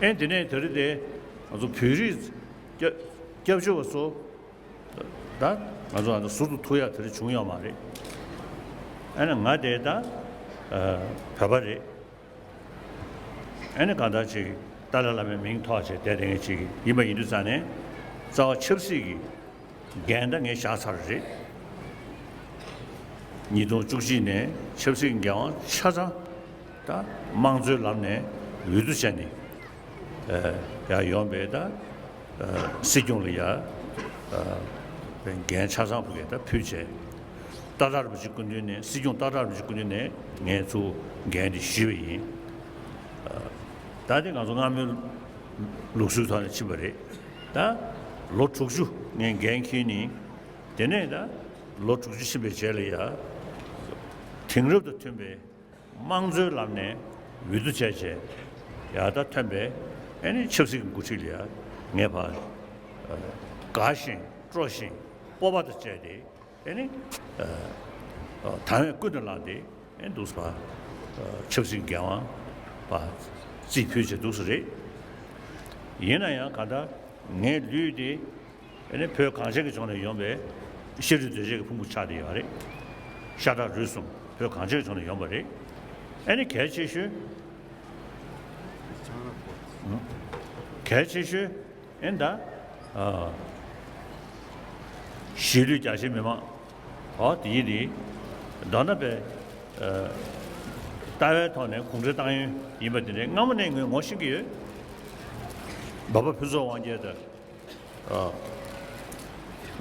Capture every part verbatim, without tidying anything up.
ཨེ་དེ་ནས་དེ་རིང་དེ་ང་ཚོ་བོད་རིགས་སྐྱབས་སྐྱབས་བཅོལ་བ་ཚོ་ད་ང་ཚོ་ཨ་ནི་ཟུར་དུ་ཐུག་ཡག་དེ་རིང་བྱུང་ཡོད་མ་རེད། ཨ་ནི་ང་དེ་ད་བོད་པ་རེད། ཨ་ནི་གང་ལྟར་ཅིག་ཏཱ་ལའི་བླ་མའི་མིང་ཐོགས་བྱས་བསྡད་བསྡད་མཁན་ཅིག་ཡིན་པ་ཡིན་དུས་ཙང་ནས་རྩ་བ་ཆབ་སྲིད་ཀྱི་འགན་ད་ངས་བཞག་ཚར་རེད། ཉིས་སྟོང་བཅུ་གཅིག་ནས་ཆབ་སྲིད་ཀྱི་འགན་དབང་ཆ་ཚང་ད་དམངས་གཙོའི་ལམ་ནས་འོས་བསྡུ་བྱས་ནས་ཡར་ཡོང་པའི་ད་སྲིད་སྐྱོང་ལ་ཡ་འགན་ཆ་ཚང་ཕུལ་གས་ད་ཕུལ་བྱས། ཏག་ཏག་རིན་པོ་ཆེ་སྐུ་མདུན་ནས་སྲིད་སྐྱོང་ཏག་ཏག་རིན་པོ་ཆེ་སྐུ་མདུན་ནས་ངས་ཚུར་འགན་འདི་ཞུས་པ་ཡིན། ད་དེ་ང་ཚོ་སྔ་མོའི་ལུགས་སྲོལ་ཐོག་ནས་ཕྱིན་པ་རེད། ད་ལོ་དྲུག་ཅུ་ངས་འགན་འཁྱེར་ནི། དེ་ནས་ད་ལོ་དྲུག་ཅུ་ཕྱིན་པའི་རྗེས་ལ་ཡ་དེང་རབས་དང་མཐུན་པའི་དམངས་གཙོའི་ལམ་ནས་འོས་བསྡུ་བྱས་བྱས་ཡ་ད་ཐོན་པའི་ཨ་ནི་ཆབ་སྲིད་ཀྱི་འགོ་ཁྲིད་ལ་ཡ་ངས་ཕར་དགའ་ཞིང་སྤྲོ་ཞིང་སྤོབས་པ་དང་བཅས་ཏེ། ཨེ་ནི། དང་བས་ཀུན་ཏུ་བསླངས་ཏེ་ཨེ་འདུག་སེ་ཕར། ཆབ་སྲིད་འགན་དབང་ཕར་རྩིས་ཕུལ་བྱས་འདུག་སེ་རེད། ཡིན་ན་ཡང་གང་ལྟར་ངའི་ལུས་འདི་ཨེ་ནི་བོད་གངས་ཅན་གྱི་ལྗོངས་ནས་ཡོང་པའི་ཤ་རུས་གདོས་བཅས་ཀྱི་ཕུང་པོ་ཆགས་བསྡད་ཡོད་རེད། ཤ་ཁྲག་རུས་གསུམ་བོད་གངས་ཅན་གྱི་ལྗོངས་ནས་ཡོང་པ་རེད། ཨེ་ནི་གལ་ཆེ་ཤོས། གལ་ཆེ་ཤོས། ཨེ་ད། གཞིས་ལུས་རྒྱ་ཆེ་མི་མང་། ཨོ་དེ་ཡིན་དེ། མདོར་ན་པའི། ལྟ་བའི་ཐོག་ནས་གུང་ཁྲན་ཏང་ཡོན་ཡིན་པ་དེ་འདྲའི་སྔ་མོ་ནས་ངོས་ངོ་ཤེས་ཀྱི་ཡོད། འབའ་པ་ཕུན་ཚོགས་དབང་རྒྱལ་དང་།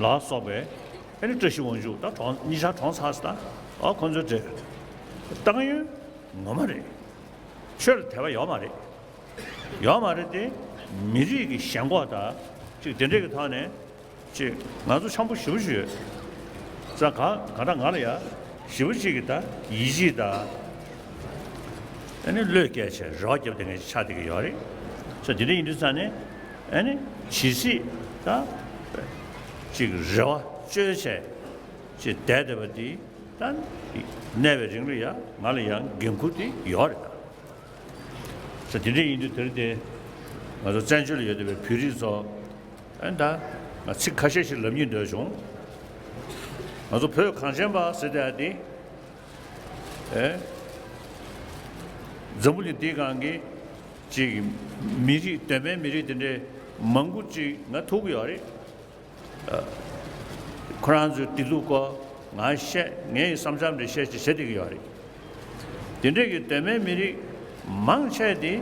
ལ་སོགས་པའི་ཨེ་ནི་བཀྲ་ཤིས་དབང་ཕྱུག་ད་གྲོངས་གཉིས་ཆར་གྲོངས་ཚར་སོང་ད། ཨོ་ཁོང་ཚོའི་གྲས། ཏང་ཡོན་ངོ་མ་རེད། ཆོས་ལ་དད་པ་ཡོད་མ་རེད། ཡོད་མ་རེད་དེ། མི་རིགས་ཀྱི་ཞེན་ཁོག་དང་ཅིག་དེ་འདྲས་ཀྱི་ཐོག་ནས་ཅིག་ང་ཚོ་འཆམ་པོ་ཞེ་པོ་ཞིག་ཡོད། ཙང་ག་ག་འདྲ་ང་ལ་ཡ་ཞེ་པོ་ཅིག་གི་ད་ཡིད་ཆེས་དང་ཨ་ནི་བློས་བཀལ་བྱས་རེ་བ་བརྒྱབ་བསྡད་མཁན་ཅིག་ཆགས་བསྡད་ཀྱི་ཡོད་རེད། ཙང་དེ་འདྲ་ཡིན་དུས་ཙང་ནས་ཨ་ནི་ཇི་སྲིད་ད་ཅིག་རེ་བ་བཅོལ་བྱས་ཅིག་བསྡད་བསྡད་པ་འདི་ད་གནས་པའི་རིང་ལ་ཡ་ང་ལ་ཡང་འགན་ཁུར་དེ་ཡོད་རེད་ད། ས་དེ་འདྲ་ཡིན་དུས་དེར་དེ་ང་ཚོ་བཙན་བྱོལ་ལ་ཡོད་བསྡད་པའི་བོད་རིགས་ཚོ་ཨ་ད་ང་ཚིག་ཁ་ཤས་ཤིག་ལབ་སྙིང་འདོད་བྱུང་། ང་ཚོ་བོད་གངས་ཅན་པ་ཟེར་བསྡད་ཡ་དེ་ཨེ་འཛམ་བུ་གླིང་འདིའི་སྒང་གི་ཅིག་མི་རིགས་གདོད་མའི་མི་རིགས་དེ་འདྲའི་མང་པོ་ཅིག་ང་ཐུག་གི་ཡོད་རེད། ཁོ་རང་ཚོའི་བདེ་སྡུག་སྐོར་ང་བཤད་ངའི་བསམ་འཆར་འདྲ་བཤད་ཅེས་བྱེད་བསྡད་ཀྱི་ཡོད་རེད། དེ་འདྲས་ཀྱི་གདོད་མའི་མི་རིགས་མང་ཆེ་དེ་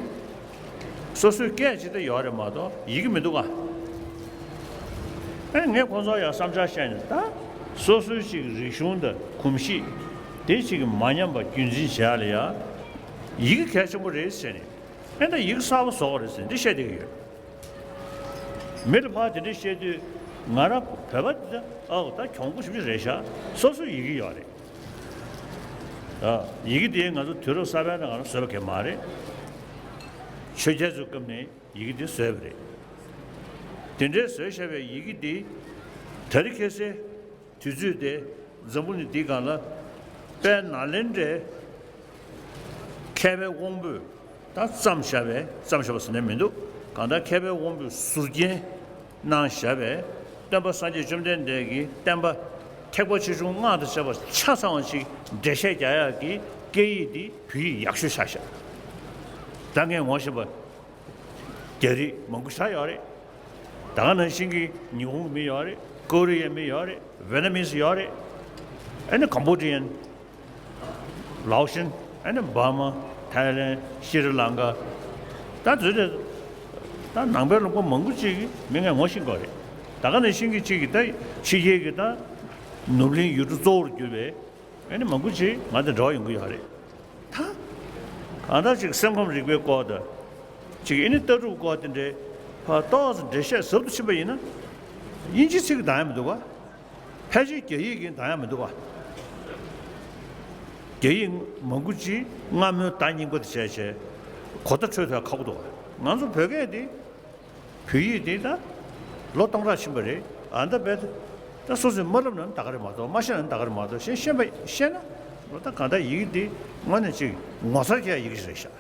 སོ་སོའི་སྐད་ཅིག་ད་ཡོད་རེད་མ་གཏོགས་ཡི་གེ་མི་འདུག་ག་ཨེ་ངས་ཁོང་ཚོར་ཡང་བསམ་འཆར་བཤད་ནས་ད་སོ་སོའི་ཅིག་རིག་གཞུང་དང་གོམས་གཤིས་དེ་ཅིག་མ་ཉམས་པ་རྒྱུན་འཛིན་བྱེད་ཡ་ལ་ཡ་ཡི་གེ་གལ་ཆེན་པོ་རེད་ཟེར་ནས་ཨེ་ད་ཡི་གེ་གསར་པ་བཟོ་དགོས་རེད་ཟེར་འདི་བཤད་བསྡད་ཀྱི་ཡོད། མི་ལ་ཕར་དེ་འདྲ་བཤད་དུས་ང་རང་བོད་པ་འདི་ད་ཨོ་ད་གྱོང་པོ་ཞེ་པོ་ཅིག་རེད་ཤག་སོ་སོའི་ཡི་གེ་ཡོད་རེད། ཨ་ཡི་གེ་དེ་ང་ཚོ་དུས་རབས་གསར་པའི་ནང་ང་བཟོས་པ་གང་མ་རེད། ཆོས་རྒྱལ་ཚོའི་སྐབས་ནས་ཡི་གེ་དེ་བཟོས་པ་རེད། དེ་འདྲའི་བཟོས་བཞག་པའི་ཡི་གེ་དེ་ད་རེས་ཁ་སང་དུས་ཚོད་དེ་འཛམ་བུ་གླིང་འདིའི་སྒང་ལ་དཔལ་ནཱ་ལེནྡྲའི་མཁས་པའི་དབང་པོས་ད་བརྩམས་བཞག་པའི་བརྩམས་བཞག་པ་ཟེར་ན་མི་འདུག་གང་ལྟར་མཁས་པའི་དབང་པོས་ཟུར་བརྒྱན་གནང་བཞག་པའི་སྟོན་པ་སངས་རྒྱས་བཅོམ་ལྡན་འདས་ཀྱི་བསྟན་པ་ཐེག་པ་ཆེ་ཆུང་སྔགས་དང་བཅས་པ་ཆ་ཚང་བ་ཞིག་འགྲེལ་བཤད་རྒྱག་ཡག་གི་སྐད་ཡིག་འདི་བོད་ཡིག་ཡག་ཤོས་ཆགས་ཤག་ད་ངས་ངོ་ཤེས་པ། རྒྱ་རིགས་མང་པོ་ཞེ་དྲག་ཡོད་རེད། ད་ག་ནང་བཞིན་གྱི་ཉི་ཧོང་གི་མི་ཡོད་རེད། ཀོ་རི་ཡའི་མི་ཡོད་རེད། ཝེ་ཏི་ནམ་མིས་ཡོད་རེད། ཨ་ནི་ཀམ་བོ་ཌི་ཡན། ལའོ་ཤན། ཨ་ནི་འབར་མ། ཐའི་ལེན། ཤྲི་ལང་ཀ་ད་དེ་ཚོ་ད་ནང་པའི་ལུང་པ་མང་པོ་ཅིག་གི་མི་ངས་ངོ་ཤེས་ཀྱི་ཡོད་རེད། ད་ག་ནང་བཞིན་གྱི་ཅིག་གི་ད་ཕྱི་རྒྱལ་གྱི་ད་ནོར་གླིང་ཡུལ་གྲུ་གཙོ་བོར་གྱུར་པའི་ཨ་ནི་མང་པོ་ཅིག་ང་དང་འབྲེལ་བ་ཡོང་གི་ཡོད་རེད། ད་གང་ལྟར་ཅིག་སེམས་ཁམས་རིག་པའི་སྐོར་དང་། ཅིག་ཨ་ནི་ལྟ་གྲུབ་སྐོར་དེ་འདྲའི་ཕར་ཏོག་ཙམ་འགྲེལ་བཤད་ཟབ་ཏུ་ཕྱིན་པ་ཡིན་ན། དབྱིན་ཇིའི་ཚིག་གིས་འདང་ཡ་མི་འདུག་ག་ཕལ་ཆེར་རྒྱ་ཡིག་གིས་འདང་ཡ་མི་འདུག་ག་རྒྱ་ཡིག་མང་པོ་ཅིག་སྔ་མོའི་བརྡ་རྙིང་པ་དེ་བྱས་བྱས་གོ་བརྡ་འཕྲོད་ཐུབ་ཡ་ཁག་པོ་འདུག་ག་ང་ཚོ་བོད་སྐད་འདི། བོད་ཡིག་འདི་ད་ལོ་སྟོང་ཕྲག་ཕྱིན་པ་རེད། ཨ་ད་རྦད་ད་སོ་སོས་མ་ལབ་ན་ད་ག་རེད་མ་གཏོགས། མ་ཤེས་ན་ད་ག་རེད་མ་གཏོགས། གཞན་ཤེས་པ་ཤེས་ན་ད་གང་ལྟར་ཡིག་འདི་དངོས་གནས་ཅིག་ངོ་མཚར་སྐྱེ་ཡ་ཡིག་ཅིག་རེད་ཤག་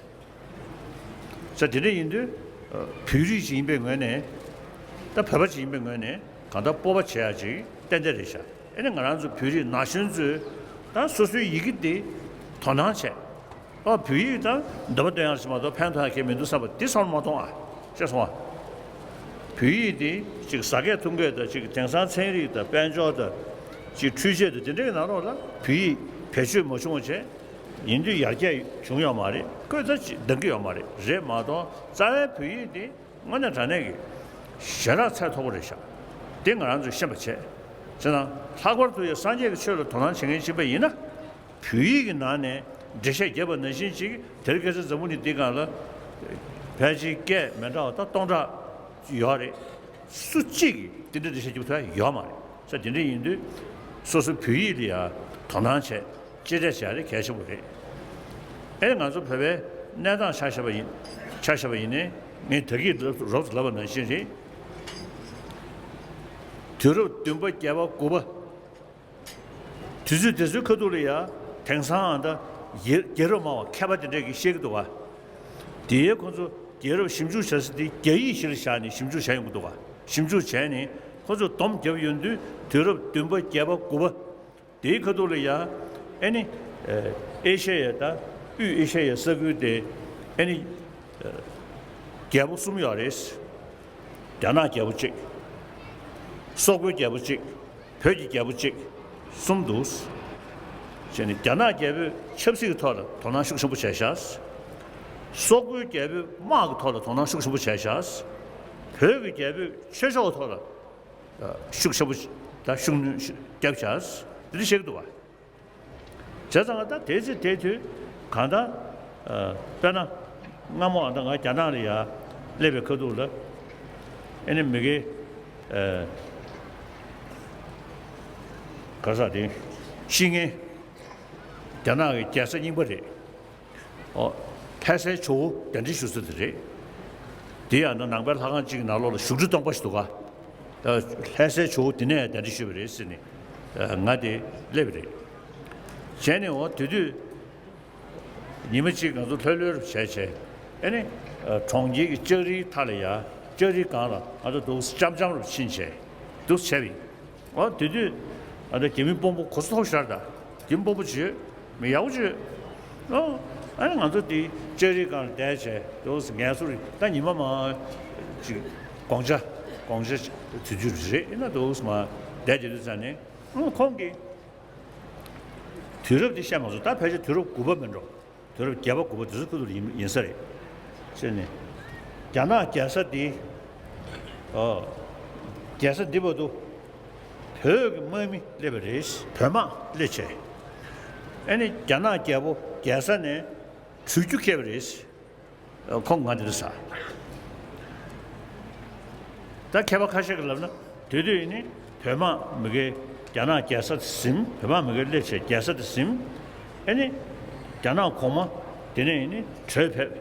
ས་དེ་འདྲ་ཡིན་དུས་ བོད་རིགས་ཅིག་ཡིན་པའི་ངོས་ནས། ད་བོད་པ་ཅིག་ཡིན་པའི་ངོས་ནས་གང་ལྟར་སྤོབས་པ་བྱེད་ཡ་ཅིག་ཏན་ཏན་རེད་ཤག་ཨེ་ནི་ང་རང་ཚོ་བོད་རིགས་ན་གཞོན་ཚོས་ད་སོ་སོའི་ཡི་གེ་འདི་དོ་སྣང་བྱས། ཨ་བོད་ཡིག་ད་འདོད་པ་སྟོན་ཡག་ཞིག་མ་གཏོགས་ཕན་ཐོགས་ཡག་གི་མི་འདུག་བསམ་པ་འདི་བསམ་བློ་མ་གཏོང་ཨ། ཤེས་སོང་ཨ། བོད་ཡིག་འདི་ཅིག་ཟ་སྐད་འཐུང་སྐད་དང་ཅིག་དེང་སང་ཚན་རིག་དང་དཔལ་འབྱོར་དང་ཅིག་འཕྲུལ་ཆས་དང་དེ་འདྲའི་ནང་ལོགས་ལ་བོད་ཡིག་བེད་སྤྱོད་མ་བྱུང་བ་བྱས། ཡིན་དུས་ཡར་རྒྱས་བྱུང་ཡོད་མ་རེད། བཀོད་ཚ་ཅིག་འདང་གི་ཡོད་མ་རེད། རེད་མ་གཏོགས་རྩ་བའི་བོད་ཡིག་འདི་དངོས་གནས་དྲང་གནས་ཀྱི་ཞེ་དྲག་ཚད་མཐོ་པོ་རེད་ཤག་འདི་ང་རང་ཚོས་ཤེས་པ་བྱས། བྱས་ཙང་ལྷག་པར་དུ་ཡང་སངས་རྒྱས་ཀྱི་ཆོས་ལ་དོ་སྣང་བྱེད་མཁན་ཅིག་ཡིན་པ་ཡིན་ན། བོད་ཡིག་གི་ནང་ནས་འགྲེལ་བཤད་བརྒྱབ་པ་ནང་བཞིན་ཅིག་དེ་རིང་ཁ་སང་འཛམ་བུ་གླིང་འདིའི་སྒང་ལ་ཕལ་ཆེར་སྐད་མི་འདྲ་བ་ད་སྟོང་ཕྲག་ཡོད་རེད། སུ་གཅིག་གིས་དེ་འདྲ་འགྲེལ་བཤད་རྒྱབ་ཐུབ་ཡ་ཡོད་མ་རེད། ས་དེ་འདྲ་ཡིན་དུས་སོ་སོ་བོད་ཡིག་ལ་ཡ་དོ་སྣང་བྱས་གཅེས་སྤྲས་བྱས་རེད། གལ་ཆེན་པོ་རེད། ཨེ་ང་ཚོ་བོད་པའི་གནས་སྟངས་ཆ་བཞག་པ་ཡིན། ཆ་བཞག་པ་ཡིན་ནའི་ངས་ད་གིན་རོབ་ཙམ་ལབ་པ་ནང་བཞིན་རེད། དུས་རབས་བདུན་པ་བརྒྱད་པ་དགུ་པ། དུས་ཚོད་དེ་ཚོའི་ཁ་ཐུག་ལ་ཡ་དེང་སང་ཨ་ད་རྒྱལ་རྒྱལ་རབས་སྨྲ་བ་མཁས་པ་དེ་འདྲས་ཀྱིས་བཤད་ཀྱི་འདུག་ག་དེའི་ཁོ་ཚོ་རྒྱལ་རབས་ཞིབ་འཇུག་བྱ་ས་དེ་རྒྱ་ཡིག་གཞི་ལ་བཞག་ནས་ཞིབ་འཇུག་བྱས་ཡོང་གི་འདུག་ག་ཞིབ་འཇུག་བྱས་ནས་ཁོ་ཚོས་སྡོམ་བརྒྱབ་ཡོང་དུས་དུས་རབས་བདུན་པ་བརྒྱད་པ་དགུ་པ། དེའི་ཁ་ཐུག་ལ་ཡ་ཨེ་ནི་ཨེ་ཤ་ཡ་དང་དབུས་ཨེ་ཤ་ཡའི་ས་ཁུལ་དེ་ཨེ་ནི་རྒྱལ་པོ་གསུམ་ཡོད་རེད། རྒྱ་ནག་རྒྱལ་པོ་གཅིག་སོག་པོའི་རྒྱལ་པོ་གཅིག་བོད་ཀྱི་རྒྱལ་པོ་གཅིག་གསུམ་འདུག་བྱས་ནས་རྒྱ་ནག་རྒྱལ་པོས་ཆབ་སྲིད་ཀྱི་ཐོག་ལ་དོ་སྣང་ཤུགས་ཆེན་པོ་བྱས་ཤག་སོག་པོའི་རྒྱལ་པོས་དམག་གི་ཐོག་ལ་དོ་སྣང་ཤུགས་ཆེན་པོ་བྱས་ཤག་བོད་ཀྱི་རྒྱལ་པོས་ཆོས་ཕྱོགས་ཐོག་ལ་ཤུགས་ཆེན་པོ་དང་ཤུགས་སྣོན་བརྒྱབ་ཤག་དེ་འདྲ་བཤད་ཀྱི་འདུག་བ། བྱས་ཙང་ད་དེ་ཚེ་དེ་དུས་གང་ལྟར། དཔེར་ན། སྔ་མོ་ཨ་ད་ང་རྒྱ་ནག་ལ་ཡ་སླེབས་པའི་ཁ་ཐུག་ལ། ཨེ་ནི་མི་དགེ། ག་ས་དེ། བཤེས་གཉེན། རྒྱ་ནག་གི་རྒྱལ་ས་རྙིང་པ་རེད། ཨོ། ལྷ་སའི་ཇོ་བོ་གདན་འདྲེན་ཞུ་ས་དེ་རེད། དེ་ཡང་ན་ནང་པའི་ལྷ་ཁང་གཅིག་གི་ནང་ལོགས་ལ་བཞུགས་ཁྲི་སྟོང་པ་ཞིག་འདུག་ག་ད་ལྷ་སའི་ཇོ་བོ་དེ་ནས་གདན་འདྲེན་ཞུས་པ་རེད་ཟེར་ནས། ང་དེ་སླེབས་པ་རེད། བྱས་ནས་འོ་དེ་དུས། ཉི་མ་གཅིག་ང་ཚོ་ལྷོད་ལྷོད་རུ་བྱས་བྱས། ཨེ་ནི། གྲོང་ཁྱེར་གྱི་ལྕགས་རིའི་མཐའ་ལ་ཡ། ལྕགས་རིའི་སྒང་ལ་ང་ཚོ་འདུག་འཆམ་འཆམ་རུ་ཕྱིན་བྱས། འདུག་བྱས་པ་ཡིན། འོ་དེ་དུས། ཨ་ད་རྒྱ་མི་དཔོན་པོ་གོ་ས་མཐོ་ཤར་ད། རྒྱ་མི་དཔོན་པོ་བྱོས། མི་ཡག་པོ་བྱོས། ཨོ། ཨ་ནི་ང་ཚོ་དེ་ལྕགས་རིའི་སྒང་ལ་བསྡད་བྱས་འདུག་ངལ་གསོ་རེད། ད་ཉི་མ་མ། ཅིག་དགོང་ཇ། དགོང་ཇ་དུས་ཚོད་རེད། ཨེ་ན་འདུག་མ་བསྡད་བྱས་དུས་ཙང་ནས། ཨོ་ཁོང་གིས། དུས་རབས་དེ་བཤད་མ་སོང་། ད་ཕལ་ཆེར་དུས་རབས་དགུ་པ་མིན་འགྲོ། དུས་རབས་བརྒྱད་པ་དགུ་པ་དེ་ཚོ་ཁུ་ཐུག་ཡིན་ཡིན་ས་རེད། ཟེར་ནས། རྒྱ་ནག་རྒྱལ་ས་འདི། ཨོ། རྒྱལ་ས་འདི་བར་དུ། བོད་ཀྱི་དམག་མི་སླེབས་པ་རེད། བོད་དམག་སླེབས་བྱས། ཨེ་ནི་རྒྱ་ནག་རྒྱལ་པོ་རྒྱལ་ས་ནས་བྲོས་རྒྱུ་ཁེལ་བ་རེད། ཁོང་ང་འདི་འདྲ་ཟ། ད་མཁས་པ་ཁ་ཤས་ཀྱིས་ལབ་ན་དེ་དུས་ནི་བོད་དམག་མི་སྒེར་རྒྱ་ནག་རྒྱལ་ས་དེ་ཟིན། བོད་དམག་མི་སྒེར་སླེབས་བྱས་རྒྱལ་ས་དེ་ཟིན། ཨེ་ནི་རྒྱ་ནག་གོང་མ་དེ་ནས་ནི་བྲོས་ཕེབས།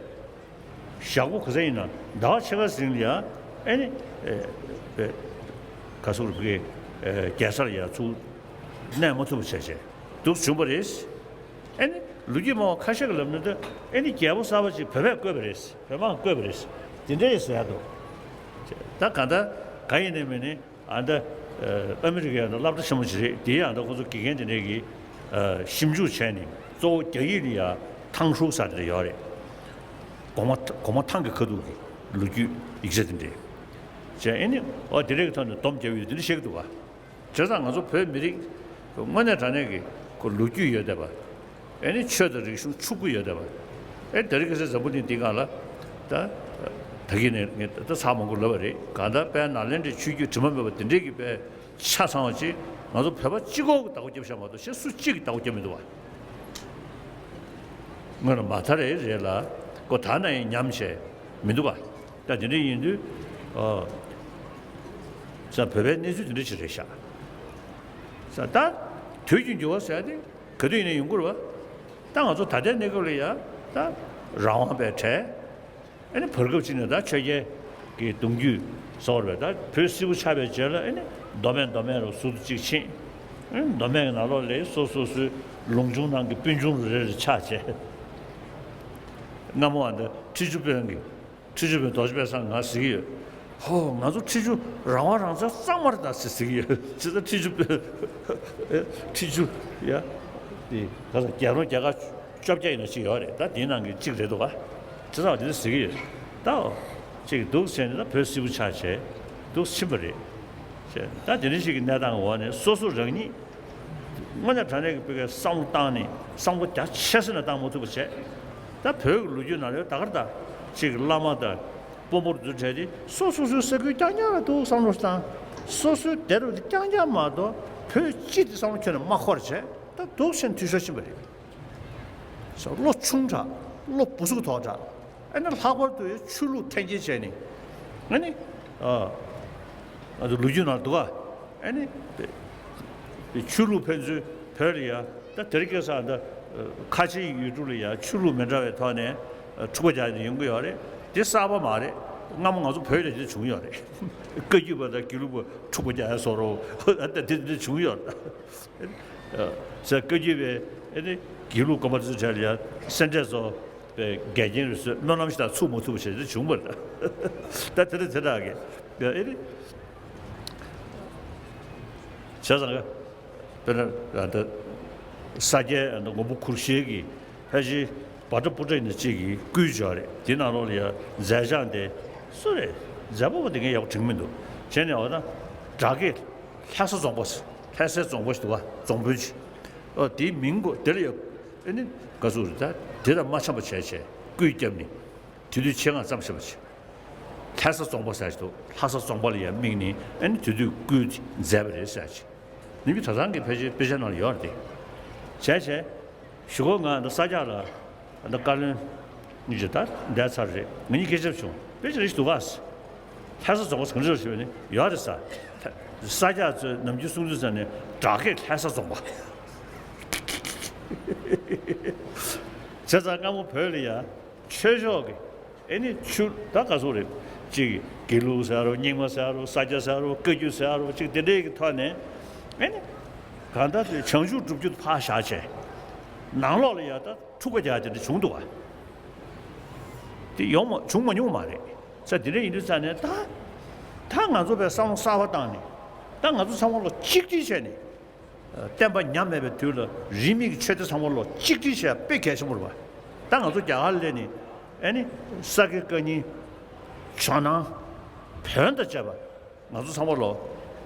ཞག་པོ་ག་ཚོད་ཡིན་ན་ཟླ་བ་ཕྱེད་ཀ་ཟིན་ལ་ཡ། ཨེ་ནི་ག་སོག་རུ་ཕ་གི་རྒྱལ་སར་ཡ་ཚུར་གནས་མ་ཐུབ་པ་བྱས་བྱས་འདུག་བྱུང་བ་རེད། ཨེ་ནི་ལོ་རྒྱུས་སྨྲ་བ་ཁ་ཤས་ཀྱིས་ལབ་ན་ད་ཨེ་ནི་རྒྱལ་པོ་གསར་པ་ཅིག་བོད་པས་བསྐོས་པ་རེད། བོད་དམག་གིས་བསྐོས་པ་རེད། དེ་འདྲ་ཡིན་ཟེར་ཡ་འདུག་ད་ག་ད་ག་ཡིན་ནའི་མིན་ནའི་ཨ་ད་ཨ་མི་རི་ཀའི་ཨ་ད་སློབ་གྲྭ་ཆེན་མོ་ཅིག་རེད། དེའི་ཨ་ད་ཁོ་ཚོ་དགེ་རྒན་དེ་འདྲས་ཀྱིས་ཞིབ་འཇུག་བྱས་ནས་གཙོ་བོ་རྒྱ་ཡིག་ལ་ཡ་ཐང་ཧྲུའུ་ཟེར་དེ་འདྲ་ཡོད་རེད། གོང་མ་གོང་མ་ཐང་གི་ཁ་ཐུག་གི་ལོ་རྒྱུས་ཡིག་ཆ་དེ་འདྲས་བྱས། ཨེ་ནི་ཨོ་དེ་འདྲས་ཀྱི་ཐོག་ནས་སྡོམ་བརྒྱབ་ཡོད་དེ་འདྲ་བཤད་ཀྱི་འདུག་ག་བྱས་ཙང་ང་ཚོ་བོད་མི་རིགས་དངོས་གནས་དྲང་གནས་ཀྱི་ཁོ་ལོ་རྒྱུས་ཡོད་བསྡད་པ། ཨེ་ནི་ཆོས་དང་རིག་གཞུང་ཕྱུག་པོ་ཡོད་བསྡད་པ། ཨེ་དེ་རིང་ཁ་སང་འཛམ་བུ་གླིང་འདིའི་སྒང་ལ་ད། ད་གིན་ནས་ངས་ད་ཚར་མང་པོ་ལབ་པ་རེད། གང་ལྟར་དཔལ་ནཱ་ལེནྡྲའི་ཆོས་བརྒྱུད་དྲི་མ་མེད་པ་དེ་འདྲས་ཀྱི་དཔེ་ཆ་ཚང་བ་ཅིག་ང་ཚོ་བོད་པ་གཅིག་པོ་གིས་བདག་པོ་རྒྱབ་བཞག་མ་གཏོགས་གཞན་སུ་གཅིག་གིས་བདག་པོ་རྒྱབ་མི་འདུག་བ། སྔོན་ལ་མ་མཐའ་རེ་རེ་ལ་ཁོ་ད་ན་ཡང་ཉམས་བྱས་མི་འདུག་བ། ད་དེ་འདྲ་ཡིན་དུས། ཨོ། ས་བོད་པའི་གནས་ཚུལ་དེ་འདྲ་ཞིག་རེད་ཤག་ས་ད་དུས་ཀྱི་འགྱུར་བ་ཟེར་ཡ་དེ་ག་དུས་ཡིན་ནའི་ཡོང་གི་རེད་བ། ད་ང་ཚོ་ད་ལྟའི་གནས་སྐབས་ལ་ཡ་ད་རང་དབང་པའི་གྲས། ཨེ་ནི་བར་སྐབས་ཅིག་ནས་ད་ཆོས་རྒྱལ་གྱི་གདུང་རྒྱུད་ཟེར་བ་རེད། ད་བོད་སིལ་བུ་ཆགས་པའི་རྗེས་ལ་ཨེ་ནི་མདོ་སྨད་མདོ་སྨད་རུ་ཟུར་དུ་གཅིག་ཕྱིན། ཨེ་མདོ་སྨད་ཀྱི་ནང་ལོགས་ལ་སོ་སོ་སོའི་ལུང་ཆུང་ནང་གི་སྤུན་ཆུང་རུ་རེ་རེ་ཆགས་བྱས། སྔ་མོ་ཨ་ད་ཁྲི་ཆུ་དཔོན་གྱི་ ཁྲི་ཆུ་བོན་རྡོ་རྗེ་དཔལ་བཟང་ང་ཟེར་གྱི་ཡོད། ཧོ། ང་ཚོ་ཁྲི་ཆུ་རང་དབང་རང་བཙན་གཙང་མ་རེད་ད་ཟེར་ཟེར་གྱི་ཡོད། ཇི་ལྟར་ཁྲི་ཆུ་བོན། ཁྲི་ཆུ་ཡ། དེ་ག་ས་རྒྱལ་རོང་རྒྱལ་ཁབ་བཅོ་བརྒྱད་ཡིན་ན་གཅིག་ཡོད་རེད། ད་དེའི་ནང་གི་གཅིག་རེད་འདུག་ག་ཇི་ལྟར་དེ་འདྲ་ཟེར་གྱི་ཡོད། ད་འོ། གཅིག་འདུག་ཟེར་ནས་ད་བོད་སིལ་བུ་ཆགས་བྱས་འདུག་ཕྱིན་པ་རེད། ད་དེ་འདྲ་ཞིག་གི་གནས་སྟངས་འོག་ནས་སོ་སོ་རང་ཉིད། དངོས་གནས་དྲང་གནས་ཀྱི་བོད་སྐད་བསམ་བློ་བཏང་ནས་བསམ་བློ་རྒྱ་ཆེ་ས་ནས་བཏང་མ་ཐུབ་པ་བྱས། ད་བོད་ཀྱི་ལོ་རྒྱུས་ནང་ལ་ད་གར་ད་ཅིག་བླ་མ་དང་དཔོན་པོར་འཛུལ་བྲལ་ཏེ་སོ་སོ་སོའི་ས་ཁུལ་རྐྱང་རྐྱང་ལ་འདུག་བསམ་བློ་བཏང་། སོ་སོའི་སྡེ་རུ་རྐྱང་རྐྱང་མ་གཏོགས་བོད་སྤྱི་དེ་བསམ་བློ་ཁྱོན་ནས་མ་འཁོར་བྱས། ད་འདུག་ཕྱིན་འཐུས་ཤོར་ཕྱིན་པ་རེད། བློ་ཆུང་དྲགས། བློ་སྦུ་སུག་དོག་དྲགས། ཨ་ནི་ལྷག་པར་དུ་ཆོས་ལུགས་འཐེན་འཁྱེར་བྱས་ནས། ཨ་ནི། ཨ། ང་ཚོ་ལོ་རྒྱུས་ནང་འདུག་ག་ཨ་ནི། ཆོས་ལུགས་ཕན་ཚུན་བོད་ལ་ཡ། ད་དེ་རིང་ཁ་སང་ད་ཁ་ཆེའི་ཡུལ་གྲུ་ལ་ཡ་ཆོས་ལུགས་མི་འདྲ་བའི་ཐོག་ནས་འཁྲུག་པ་རྒྱག་ནས་ཡོང་གི་ཡོད་རེད། དེ་གསར་པ་མ་རེད། སྔ་མོ་ང་ཚོ་བོད་ལ་དེ་བྱུང་ཡོད་རེད། བཀའ་བརྒྱུད་པ་དང་དགེ་ལུགས་པ་འཁྲུག་པ་རྒྱག་ཡ་བཟོ་འདྲ་ད་དེ་དེ་བྱུང་ཡོད་རེད། ཟེར། བཀའ་བརྒྱུད་པའི་ཨེ་ནི་དགེ་ལུགས་དགོན་པ་དེ་ཚོ་གྲས་ལ་ཡ་སེ་འབྲས་ཚོ་པའི་འགལ་རྐྱེན་རེད་ཟེར་སྨོན་ལམ་ཞིག་དང་ཚུགས་མ་ཐུབ་པ་བྱས་ཏེ་བྱུང་བ་རེད། ད་དེ་འདྲ་དེ་འདྲ་གི་ཨེ་ནི་བྱས་ཙང་གི་དཔེར་ན་ད་ས་སྐྱའི་མགོན་པོ་གུ་ཤྲི་གི་ཕལ་ཆེར་བྷ་དྲ་པུ་ཏྲ་ཡིན་ན་གཅིག་གིས་བསྐུལ་བྱས་རེད། དེ་ནང་ལོགས་ལ་ཡ་མཛད་བྱང་དེ་སུ་རེད། མཛད་པ་པོ་དེ་ངས་ཡག་པོ་དྲན་གྱི་མི་འདུག་བྱས་ནས་འོ་ན་སྦྲ་གི་ལྷ་ས་རྫོང་པ། ལྷ་སའི་རྫོང་པ་ཞིག་འདུག་ག་རྫོང་དཔོན་ཅིག་ཨོ་དེའི་མིང་གོ་དེ་ལ་ཡ་ཨེ་ནི་ག་ཟུག་རེད། ད་དེ་དང་མ་འཆམ་པ་བྱས་བྱས་བསྐུལ་བརྒྱབ་ནས་དེ་དུས་ཆེད་མངགས་བརྩམས་བཞག་པ་ཅིག་ལྷ་ས་རྫོང་པ་ཟེར་ཞིག་འདུག་ལྷ་ས་རྫོང་པ་ལ་ཡ་དམིགས་ནས་ཨེ་ནི་དེ་དུས་བསྐུལ་མཛད་པ་རེད་ཟེར་ཅིག་ནིང་གི་གྲྭ་ཚང་གི་ཕལ་ཆེར་དཔེ་ཆ་ནང་ལ་ཡོད་རེད་དེ། བྱས་བྱས། གཞུག་གུ་ང་འདི་ས་སྐྱ་ལ་འདི་བཀའ་བློན་གཉིས་ཀྱི་ད་འདས་ཚར་རེད། ང་གཉིས་སྐད་ཆ་བྱུང་། དཔེ་ཆ་རེ་ཞིག་འདུག་ག་ལྷ་ས་རྫོང་པ་གང་འདྲ་ཞིག་ནི་ཡོད་རེད་ས། ས་སྐྱ་ཚོས་ནམ་རྒྱུན་གསུང་དུས་ས་ནས་བྲག་སྐད་ལྷ་ས་རྫོང་པ། བྱས་ཙང་སྔ་མོ་བོད་ལ་ཡ་ཆོས་ཕྱོགས་ཀྱི་ཨེ་ནི་ཆུ་ད་ག་ཚོད་རེད། གཅིག་དགེ་ལུགས་ཟེར་རོ། རྙིང་མ་ཟེར་རོ། ས་སྐྱ་ཟེར་རོ། བཀའ་བརྒྱུད་ཟེར་རོ། གཅིག་དེ་འདྲའི་གི་ཐོག་ནས་ཨེ་ནི་གང་ལྟར་དེ་བྱང་ཆུབ་སྒྲུབ་རྒྱུ་ཕར་བཞག་བྱས། ནང་ལོགས་ལ་ཡ་ད་འཁྲུག་པ་རྒྱག་དེ་འདྲ་བྱུང་འདུག་བ། དེ་ཡོང་མ་བྱུང་མ་མྱོང་མ་རེད། ས་དེ་འདྲ་ཡིན་དུས་ཙང་ནས་ད་ད་ང་ཚོ་བས་བསམ་བློ་གསར་པ་བཏང་ནས་ད་ང་ཚོ་ཚང་མ་ལོ་གཅིག་སྒྲིལ་བྱས་ནས། བསྟན་པ་ཉམས་མེད་པའི་དུས་ལ་རིས་མེད་ཀྱི་ཆོས་སྡེ་ཚང་མ་ལོ་གཅིག་སྒྲིལ་བྱས་དཔེ་གལ་ཆེན་པོ་རེད་པ། ད་ང་ཚོ་རྒྱ་གར་སླེབས་ནས་ཨེ་ནི་ས་དགེ་བཀའ་རྙིང་ཇོ་ནང་བོན་དང་བཅས་པ་ང་ཚོ་ཚང་མ་ལོ་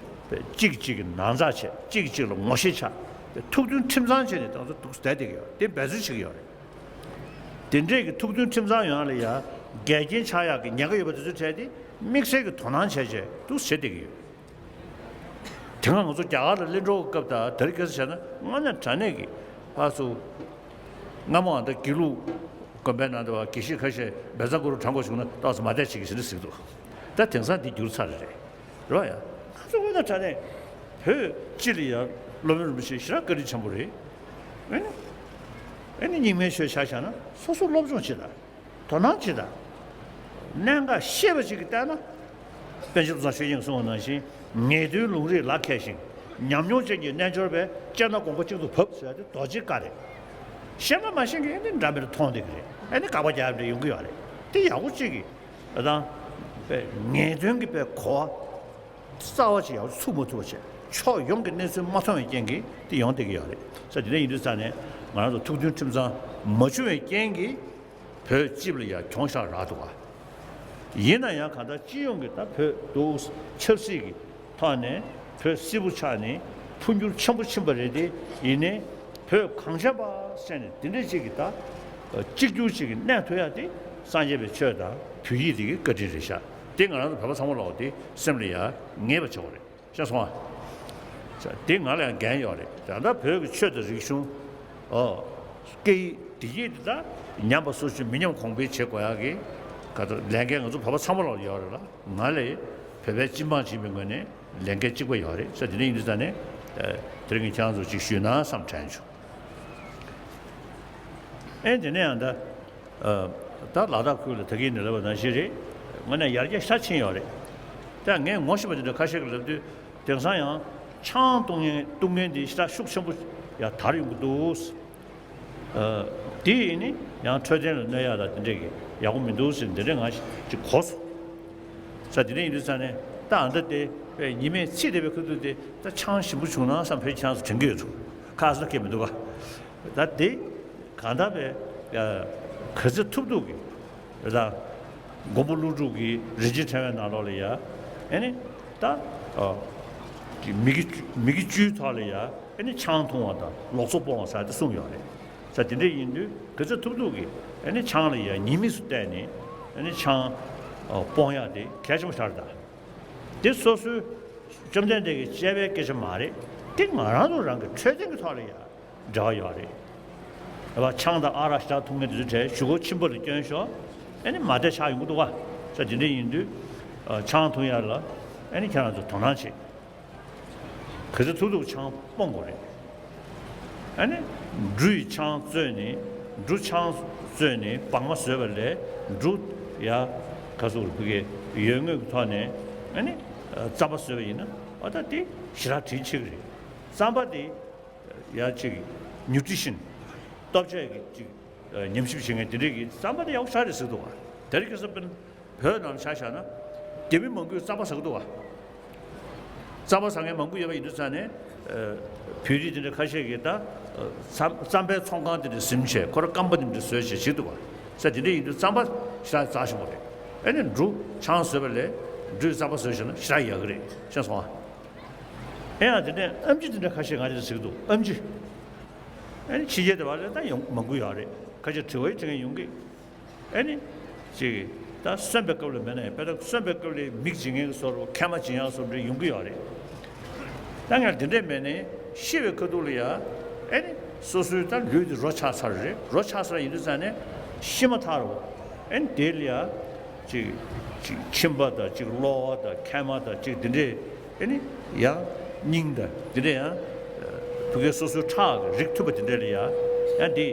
གཅིག་གཅིག་གི་ནང་ཚགས་བྱས། གཅིག་གཅིག་ལ་ངོ་ཤེས་ཆགས་ཏེ་ཐུགས་མཐུན་ཁྲིམས་གཙང་བྱས་ནས་ང་ཚོ་འདུག་བསྡད་བསྡད་ཀྱི་ཡོད། དེ་འབད་བརྩོན་བྱེད་ཀྱི་ཡོད་རེད། དེ་འདྲས་ཀྱི་ཐུགས་མཐུན་ཁྲིམས་གཙང་ཡོང་ཡ་ལ་ཡ་འགལ་རྐྱེན་ཆགས་ཡག་གི་ཉེན་ཁ་ཡོད་པ་དེ་ཚོའི་གྲས་དེ་དམིགས་བསལ་གྱི་དོ་སྣང་བྱས་བྱས་འདུག་བྱེད་བསྡད་ཀྱི་ཡོད། དེ་སྔ་ང་ཚོ་རྒྱ་གར་ལ་གླེང་གྲོགས་སྐབས་དང་དེ་རིང་ཁ་སང་བྱས་ན་དངོས་གནས་དྲང་གནས་ཀྱི་ཕར་ཚུར་སྔ་མོ་ཨ་ད་དགེ་ལུགས་དགོན་པའི་ནང་དུ་བ་དགེ་བཤེས་ཁ་ཤས་བཛྲ་གུ་རུ་བགྲང་དགོས་བྱུང་ན་ཏོག་ཙམ་མ་བསྡད་བྱེད་ཀྱི་ཟེར་ནས་ཟེར་གྱི་འདུག་ད་དེང་སང་འདི་འགྱུར་ཚར་རེད། རེད་བ་ཡ། ང་ཚོ་དངོས་གནས་དྲང་གནས་བོད་སྤྱི་ལ་ཡ་སློབ་དཔོན་རིན་པོ་ཆེ་ཞེ་དྲག་བཀའ་དྲིན་ཆེན་པོ་རེད། ཨེ་ནི་ཨེ་ནི་རྙིང་མའི་ཆོས་ཆ་བཞག་ན་སོ་སོ་སློབ་སྦྱོང་བྱེད་དང་། དོ་སྣང་བྱེད་དང་། གནད་འགག་ཤེས་པ་ཅིག་གིས་བལྟས་ན། པཎ་ཆེན་བློ་བཟང་ཆོས་དབྱིངས་གསུངས་པ་ནང་བཞིན། ངེས་དོན་ལུང་རིགས་ལ་མཁས་ཤིང་། ཉམས་མྱོང་ཅན་གྱི་རྣལ་འབྱོར་པས། དཔྱད་ན་དགོངས་པ་གཅིག་ཏུ་བབས་ཟེར་ཏེ་རྡོ་རྗེ་བཀའ་རེད། ཤེས་ན་མ་ཤེས་མཁན་ཨེ་ནི་འདྲ་མི་འདྲ་མཐོང་བསྡད་ཀྱི་རེད། ཨེ་ནི་དགག་པ་རྒྱག་ཡ་འདྲ་ཡོང་གི་ཡོད་རེད། དེ་ཡག་པོ་གཅིག་གིས་ཨ་དང་། པའི་ངེས་དོན་གྱི་པའི་གོ་བ་རྩ་བ་ཅིག་ཡག་པོ་ཚུགས་མ་ཐུབ་པ་བྱས། ཕྱོགས་ཡོངས་ཀྱི་གནས་ཚུལ་མ་མཐོང་བའི་རྐྱེན་གྱིས་དེ་ཡོང་བསྡད་ཀྱི་ཡོད་རེད། ས་དེ་འདྲ་ཡིན་དུས་ཙང་ནས་ང་རང་ཚོ་ཐུགས་མཐུན་ཁྲིམས་གཙང་མ་བྱུང་བའི་རྐྱེན་གྱིས། བོད་སྤྱི་ལ་ཡང་གྱོང་ཤར་རག་འདུག་ག་ཡིན་ན་ཡང་གང་ལྟར་སྤྱི་ཡོངས་ཀྱི་ད་བོད་འདུག་ཆབ་སྲིད་ཀྱི་ཐོག་ནས་བོད་སིལ་བུ་ཆགས་ནས་འཕོ་འགྱུར་ཆེན་པོ་ཕྱིན་པ་རེད་དེ། ཡིན་ནའི་བོད་གངས་ཅན་པ་ཟེར་ནས་དེ་འདྲ་ཅིག་གི་ད་གཅིག་གྱུར་ཅིག་གི་གནས་ཐུབ་ཡ་དེ་སངས་རྒྱས་པའི་ཆོས་དང་བོད་ཡིག་དེ་གི་བཀའ་དྲིན་རེད་ཤག་དེ་ང་རང་ཚོ་བོད་པ་ཚང་མ་ལོག་དེ་སེམས་ལ་ཡ་ངེས་པ་བྱེད་དགོས་རེད། ཤེས་སོང་ཨ། ད་དེ་ང་ལ་ཡང་འགན་ཡོད་རེད། ད་ལྟ་བོད་ཀྱི་ཆོས་དང་རིག་གཞུང་། ཨོ། སྐད་ཡིག་བདེ་སྐྱིད་དེ་ད་ཉམས་པ་སོར་ཆུད་མི་ཉམས་གོང་འཕེལ་བྱེད་དགོས་ཡག་གི་ག་ད་ལས་འགན་ང་ཚོ་བོད་པ་ཚང་མ་ལ་ཡོད་རེད་ལ། ང་ལས་བོད་པའི་སྤྱི་འབངས་ཡིན་པའི་ངོས་ནས་ལས་འགན་གཅིག་པ་ཡོད་རེད་ཟེར། དེ་འདྲ་ཡིན་དུས་ད་ནས་དེ་རིང་གི་ཁྱེད་རང་ཚོ་ཅིག་ཞུས་ན་བསམ་དྲན་བྱུང་། ཨེ་དེ་ནས་ཡང་ད། ད་ལ་དྭགས་ཁུལ་ལ་ད་གིན་ནས་ལབ་པ་ནང་བཞིན་རེད། དངོས་གནས་ཡར་རྒྱས་ཤ་ཕྱིན་ཡོད་རེད། ད་ངས་ངོ་ཤེས་པ་དེ་འདྲ་ཁ་ཤས་ཀྱིས་ལབ་དུས་དེང་སང་ཡང་ཆང་བཏུང་མཁན་བཏུང་མཁན་དེ་ཤ་ཤུགས་ཆེན་པོ་ཡར་དར་ཡོང་གི་འདུག་དེ་ཡིན་ནི་ཡང་འཕྲོད་བསྟེན་ལ་གནོད་ཡག་དང་དེ་འདྲས་ཀྱི་ཡག་པོ་མི་འདུག་ཟེར་འདི་འདྲས་ང་ཅིག་གོ་སོང་། ས་དེ་འདྲས་ཡིན་དུས་ས་ནས་ད་ཨ་འདྲ་དེ་པས་ཉི་མས་ཚིག་དེ་པའི་ཁ་ཐུག་དེ་ད་ཆང་ཞིམ་པོ་བྱུང་ན་བསམ་ཕེ་ཆང་སུ་དྲན་གི་ཡོད་འདུག་ཁ་སོ་སྐད་མི་འདུག་ག་ད་དེ་གང་ལྟར་པས་ག་ཚོད་ཐུབ་ཐུབ་ཀྱི་རེད་ད། མགོན་པོ་ཀླུ་སྒྲུབ་ཀྱི་རིན་ཆེན་ཕྲེང་བའི་ནང་ལོགས་ལ་ཡ། ཨེ་ནི། ད། ཨ། མི་དགེ་མི་དགེ་བཅུའི་ཐོག་ལ་ཡ། ཨེ་ནི་ཆང་འཐུང་བ་དང་ལོག་འཚོ་སྤོང་བ་ཟེར་ཏེ་གསུངས་ཡོད་རེད། ས་དེ་འདྲ་ཡིན་དུས་ག་ཚོད་ཐུབ་ཐུབ་ཀྱིས་ཨེ་ནི་ཆང་ལ་ཡ་ཉེས་དམིགས་སུ་བལྟས་ནས་ཨེ་ནི་ཆང་། ཨ། སྤོང་ཡག་དེ་གལ་ཆེན་པོ་ཞིག་རེད་ད། དེ་སོ་སོའི་བཅོམ་ལྡན་འདས་ཀྱི་དཔྱད་པའི་སྐད་ཆ་མ་རེད། དེ་ང་རང་ཚོ་རང་གི་འཕྲོད་བསྟེན་གྱི་ཐོག་ལ་ཡ། འབྲེལ་བ་ཡོད་རེད། ཨ་ཆང་དང་ཨ་རག་ཞེ་དྲག་འཐུང་མཁན་དེ་ཚོ་གྲས་གཞུག་གུ་གཅིན་པ་ལ་སྐྱོན་ཤོར། ཨེ་ནི་མ་བདེ་ཆགས་ཡོང་གི་འདུག་ག་ས་དེ་འདྲ་ཡིན་དུས། ཨ་ཆང་འཐུང་ཡ་ལ་ཨེ་ནི་ཁྱེད་རང་ཚོ་དོ་སྣང་བྱེད། ག་ཚོད་ཐུབ་ཐུབ་ཆང་སྤོང་དགོས་རེད། ཨེ་ནི་འབྲུ་ཡི་ཆང་བཙོས་ནས་འབྲུ་ཆང་བཙོས་ནས་སྦྲང་མ་བཟོས་པ་ལས་འབྲུ་ཡ་ག་ཚོད་རེད་བུ་གའི་ཡོད་ངོས་ཀྱི་ཐོག་ནས་ཨེ་ནི་རྩམ་པ་བཟོས་པ་ཡིན་ན་ཨ་ད་དེ་ཞེ་དྲག་དྲིན་ཆེ་གི་རེད། རྩམ་པ་དེ། ཡ་གཅིག་ནིའུ་ཊི་ཤན། ལྟོ་ཆས་ཀྱི་གཅིག་ཉམས་ཞིབ་བྱེད་མཁན་དེ་འདྲས་ཀྱིས་རྩམ་པ་དེ་ཡག་པོ་ཞེ་དྲག་རེད་ཟེར་འདུག་བ། དེ་རིང་ཁ་སང་དཔེར་ན་བོད་ནང་ཆ་བཞག་ན། རྒྱ་མི་མང་པོས་རྩམ་པ་ཟ་གི་འདུག་བ། རྩམ་པ་ཟ་མཁན་མང་པོ་ཡོད་པ་ཡིན་དུས་ཙང་ནས། ཨ། བོད་རིགས་དེ་འདྲ་ཁ་ཤས་ཀྱིས་ད། ཨ། རྩམ་རྩམ་པའི་ཚོང་ཁང་དེ་འདྲ་ཟིན་བྱས་ཁོ་ར་སྐམ་པ་དེ་འདྲ་བཟོས་བྱས་བྱེད་འདུག་བ། ས་དེ་འདྲ་ཡིན་དུས་རྩམ་པ་ཞེ་དྲག་རྩ་ཆེན་པོ་རེད། ཨེ་ནི་འབྲུ་ཆང་བཟོས་པ་ལས་འབྲུའི་རྩམ་པ་བཟོས་བྱས་ན་ཞེ་དྲག་ཡག་གི་རེད། ཤེས་སོང་ཨ། ཨེ་ཡང་དེ་ནས་ཨེམ་ཆི་དེ་འདྲ་ཁ་ཤས་ང་རེ་ཟེར་གི་འདུག་ཨེམ་ཆི། ཨེ་ནི་ཕྱི་རྒྱལ་དེ་བ་ལ་ད་ཡོང་མང་པོ་ཡོད་རེད། ཁ་ཤས་དྲི་བ་དྲི་མཁན་ཡོང་གི་ཨེ་ནི། ཅིག་ད་གསོན་པའི་སྐབས་ལ་མེད་ན་ཡང་དཔེ་ད་གསོན་པའི་སྐབས་ལ་མིག་འབྱིན་མཁན་གྱི་བཟོ་འདྲ་མཁལ་མ་འབྱིན་ཡག་བཟོ་འདྲ་ཡོང་གི་ཡོད་རེད། ད་ངས་དེ་འདྲས་མེད་ནས་ཤི་བའི་ཁ་ཐུག་ལ་ཡ། ཨེ་ནི་སོ་སོའི་ད་ལུས་དེ་རོ་ཆགས་ཚར་རེད། རོ་ཆགས་ཚར་ཡིན་དུས་ཙང་ནས་ཤི་མ་ཐག་རེད། ཨེ་ནི་དེ་ལ་ཡ། ཅིག་ཅིག་མཆིན་པ་དང་ཅིག་གློ་བ་དང་མཁལ་མ་དང་ཅིག་དེ་འདྲས། ཨེ་ནི་ཡང་སྙིང་དང་དེ་འདྲས་ཡང་། བུ་གའི་སོ་སོའི་ཁྲག་གི་རིགས་མཐུན་པ་དེ་འདྲས་ལ་ཡ། ཡང་དེ་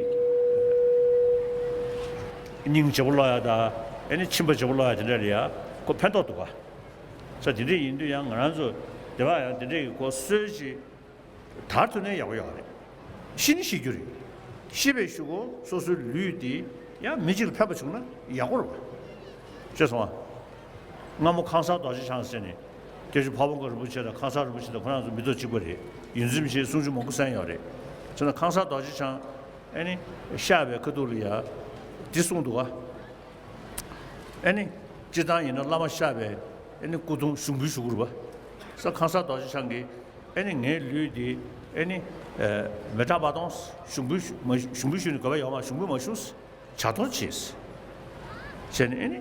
སྙིང་བརྗེ་པོ་སློག་ཡ་དང་ཨེ་ནི་མཆིན་པ་བརྗེ་པོ་སློག་ཡ་དེ་འདྲས་ལ་ཡ་ཁོ་ཕན་ཐོགས་འདུག་ག་ས་དེ་འདྲས་ཡིན་དུས་ཡང་ང་རང་ཚོ་དེ་བ་ཡང་དེ་འདྲས་ཀྱི་ཁོ་སྲོལ་ཅིག་དར་ཐུབ་ན་ཡག་པོ་ཡོད་རེད། ཤི་ནི་ཤི་རྒྱུ་རེད། ཤི་བའི་གཞུག་གུ་སོ་སོའི་ལུས་དེ་ཡང་མི་གཅིག་ལ་ཕན་པ་བྱུང་ན་ཡག་པོ་རེད་པ། ཤེས་སོང་ཨ། སྔ་མོ་ཁང་གསར་རྡོ་རྗེ་འཆང་ཟེར་ནས་སྐྱབས་རྗེ་ཕ་བོང་ཁ་རིན་པོ་ཆེ་དང་ཁང་གསར་རིན་པོ་ཆེ་དང་ཁོ་རང་ཚོ་མི་ཐོག་གཅིག་པ་རེད། ཡོངས་འཛིན་མི་ཆེན་གསུང་ཆོས་མང་པོ་གསན་ཡོད་རེད། བྱས་ན་ཁང་གསར་རྡོ་རྗེ་འཆང་ཨེ་ནི་གཤེགས་པའི་ཁ་ཐུག་ལ་ཡ་འདི་གསུངས་འདུག་ག་ཨེ་ནི། སྤྱིར་བཏང་ཡིན་ན་བླ་མ་གཤེགས་པའི་ཨེ་ནི་སྐུ་གདུང་ཞུགས་འབུལ་ཞུ་དགོས་རེད་པ། ས་ཁང་གསར་རྡོ་རྗེ་འཆང་གིས་ཨེ་ནི་ངའི་ལུས་འདི་ཨེ་ནི། ཨ། མེ་སྲེག་མ་གཏོང་། ཞུགས་འབུལ་ཞུ་མ་ཞུགས་འབུལ་ཞུས་ནས་དགོས་པ་ཡོད་མ་རེད། ཞུགས་འབུལ་མ་ཞུ། བྱ་གཏོར་བྱས། བྱས་ནས་ཨེ་ནི།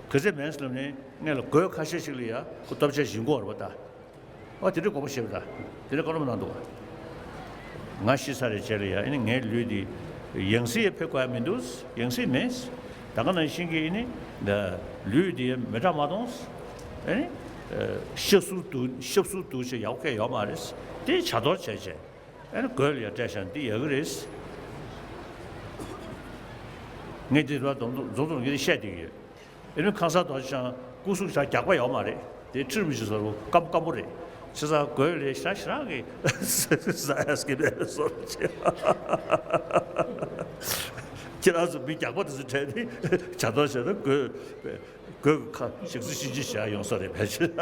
ག་ཚད་མིན་ལབ་ནས་སྔོན་ལ་སྒོས་ཁ་ཤས་ཤིག་ལ་ཡ་ཁོ་ལྟོ་ཆས་བྱིན་དགོས་རེད་པ་ད། ཨོ་དེ་འདྲའི་དགོངས་པ་བཞེས་པ་དང་། དེ་འདྲའི་བཀའ་སློབ་གནང་འདུག་ང་ཤི་ཚར་བའི་རྗེས་ལ་ཡང་ཨེ་ནི་ངའི་ལུས་འདི་ཡང་སྲིད་ཕེབས་དགོས་ཡ་མི་འདུག་ཡང་སྲིད་མེད། ད་ག་ནང་བཞིན་གྱི་ཨེ་ནི་ལུས་འདི་མེ་སྲེག་མ་གཏོང་། ཨེ་ནི་ཤབ་བསུར་འདུག་ཤབ་བསུར་འདུག་ཅེས་ཡག་པོ་གང་ཡང་ཡོད་མ་རེད། དེ་བྱ་གཏོར་བྱས་བྱས་ཨེ་ནི་སྒོས་ལ་ཡ་སྤྲད་བཞག་ན་འདི་ཡག་གི་རེད། ངས་འདི་རུ་རྫོང་རྫོང་རྫོང་གི་བཤད་བསྡད་ཀྱི་ཡོད། ཨེ་ནི་ཁང་གསར་རྡོ་རྗེ་འཆང་སྐུ་གཟུགས་ཆ་རྒྱགས་པ་ཡོད་མ་རེད། དེ་ཁྲིར་མི་ཤེས་ཟེར་རུ་སྐམ་སྐམ་པོ་རེད། བྱས་ཙང་སྒོས་ལས་ཞེ་དྲག་ཞེ་དྲག་གི་ཟ་ཡ་སྐྱིད་པའི་བཟོ་འདྲ་བྱས། ཁྱེད་རང་ཚོ་མི་རྒྱགས་པ་དེ་ཚོ་གྲས་ནི་བྱ་གཏོར་བྱས་ན་སྒོས་སྒོས་ཀྱི་ཁ་ཞག་རྩི་ཤིན་ཅི་བྱས་ཡོང་ས་རེད་ཕལ་ཆེར།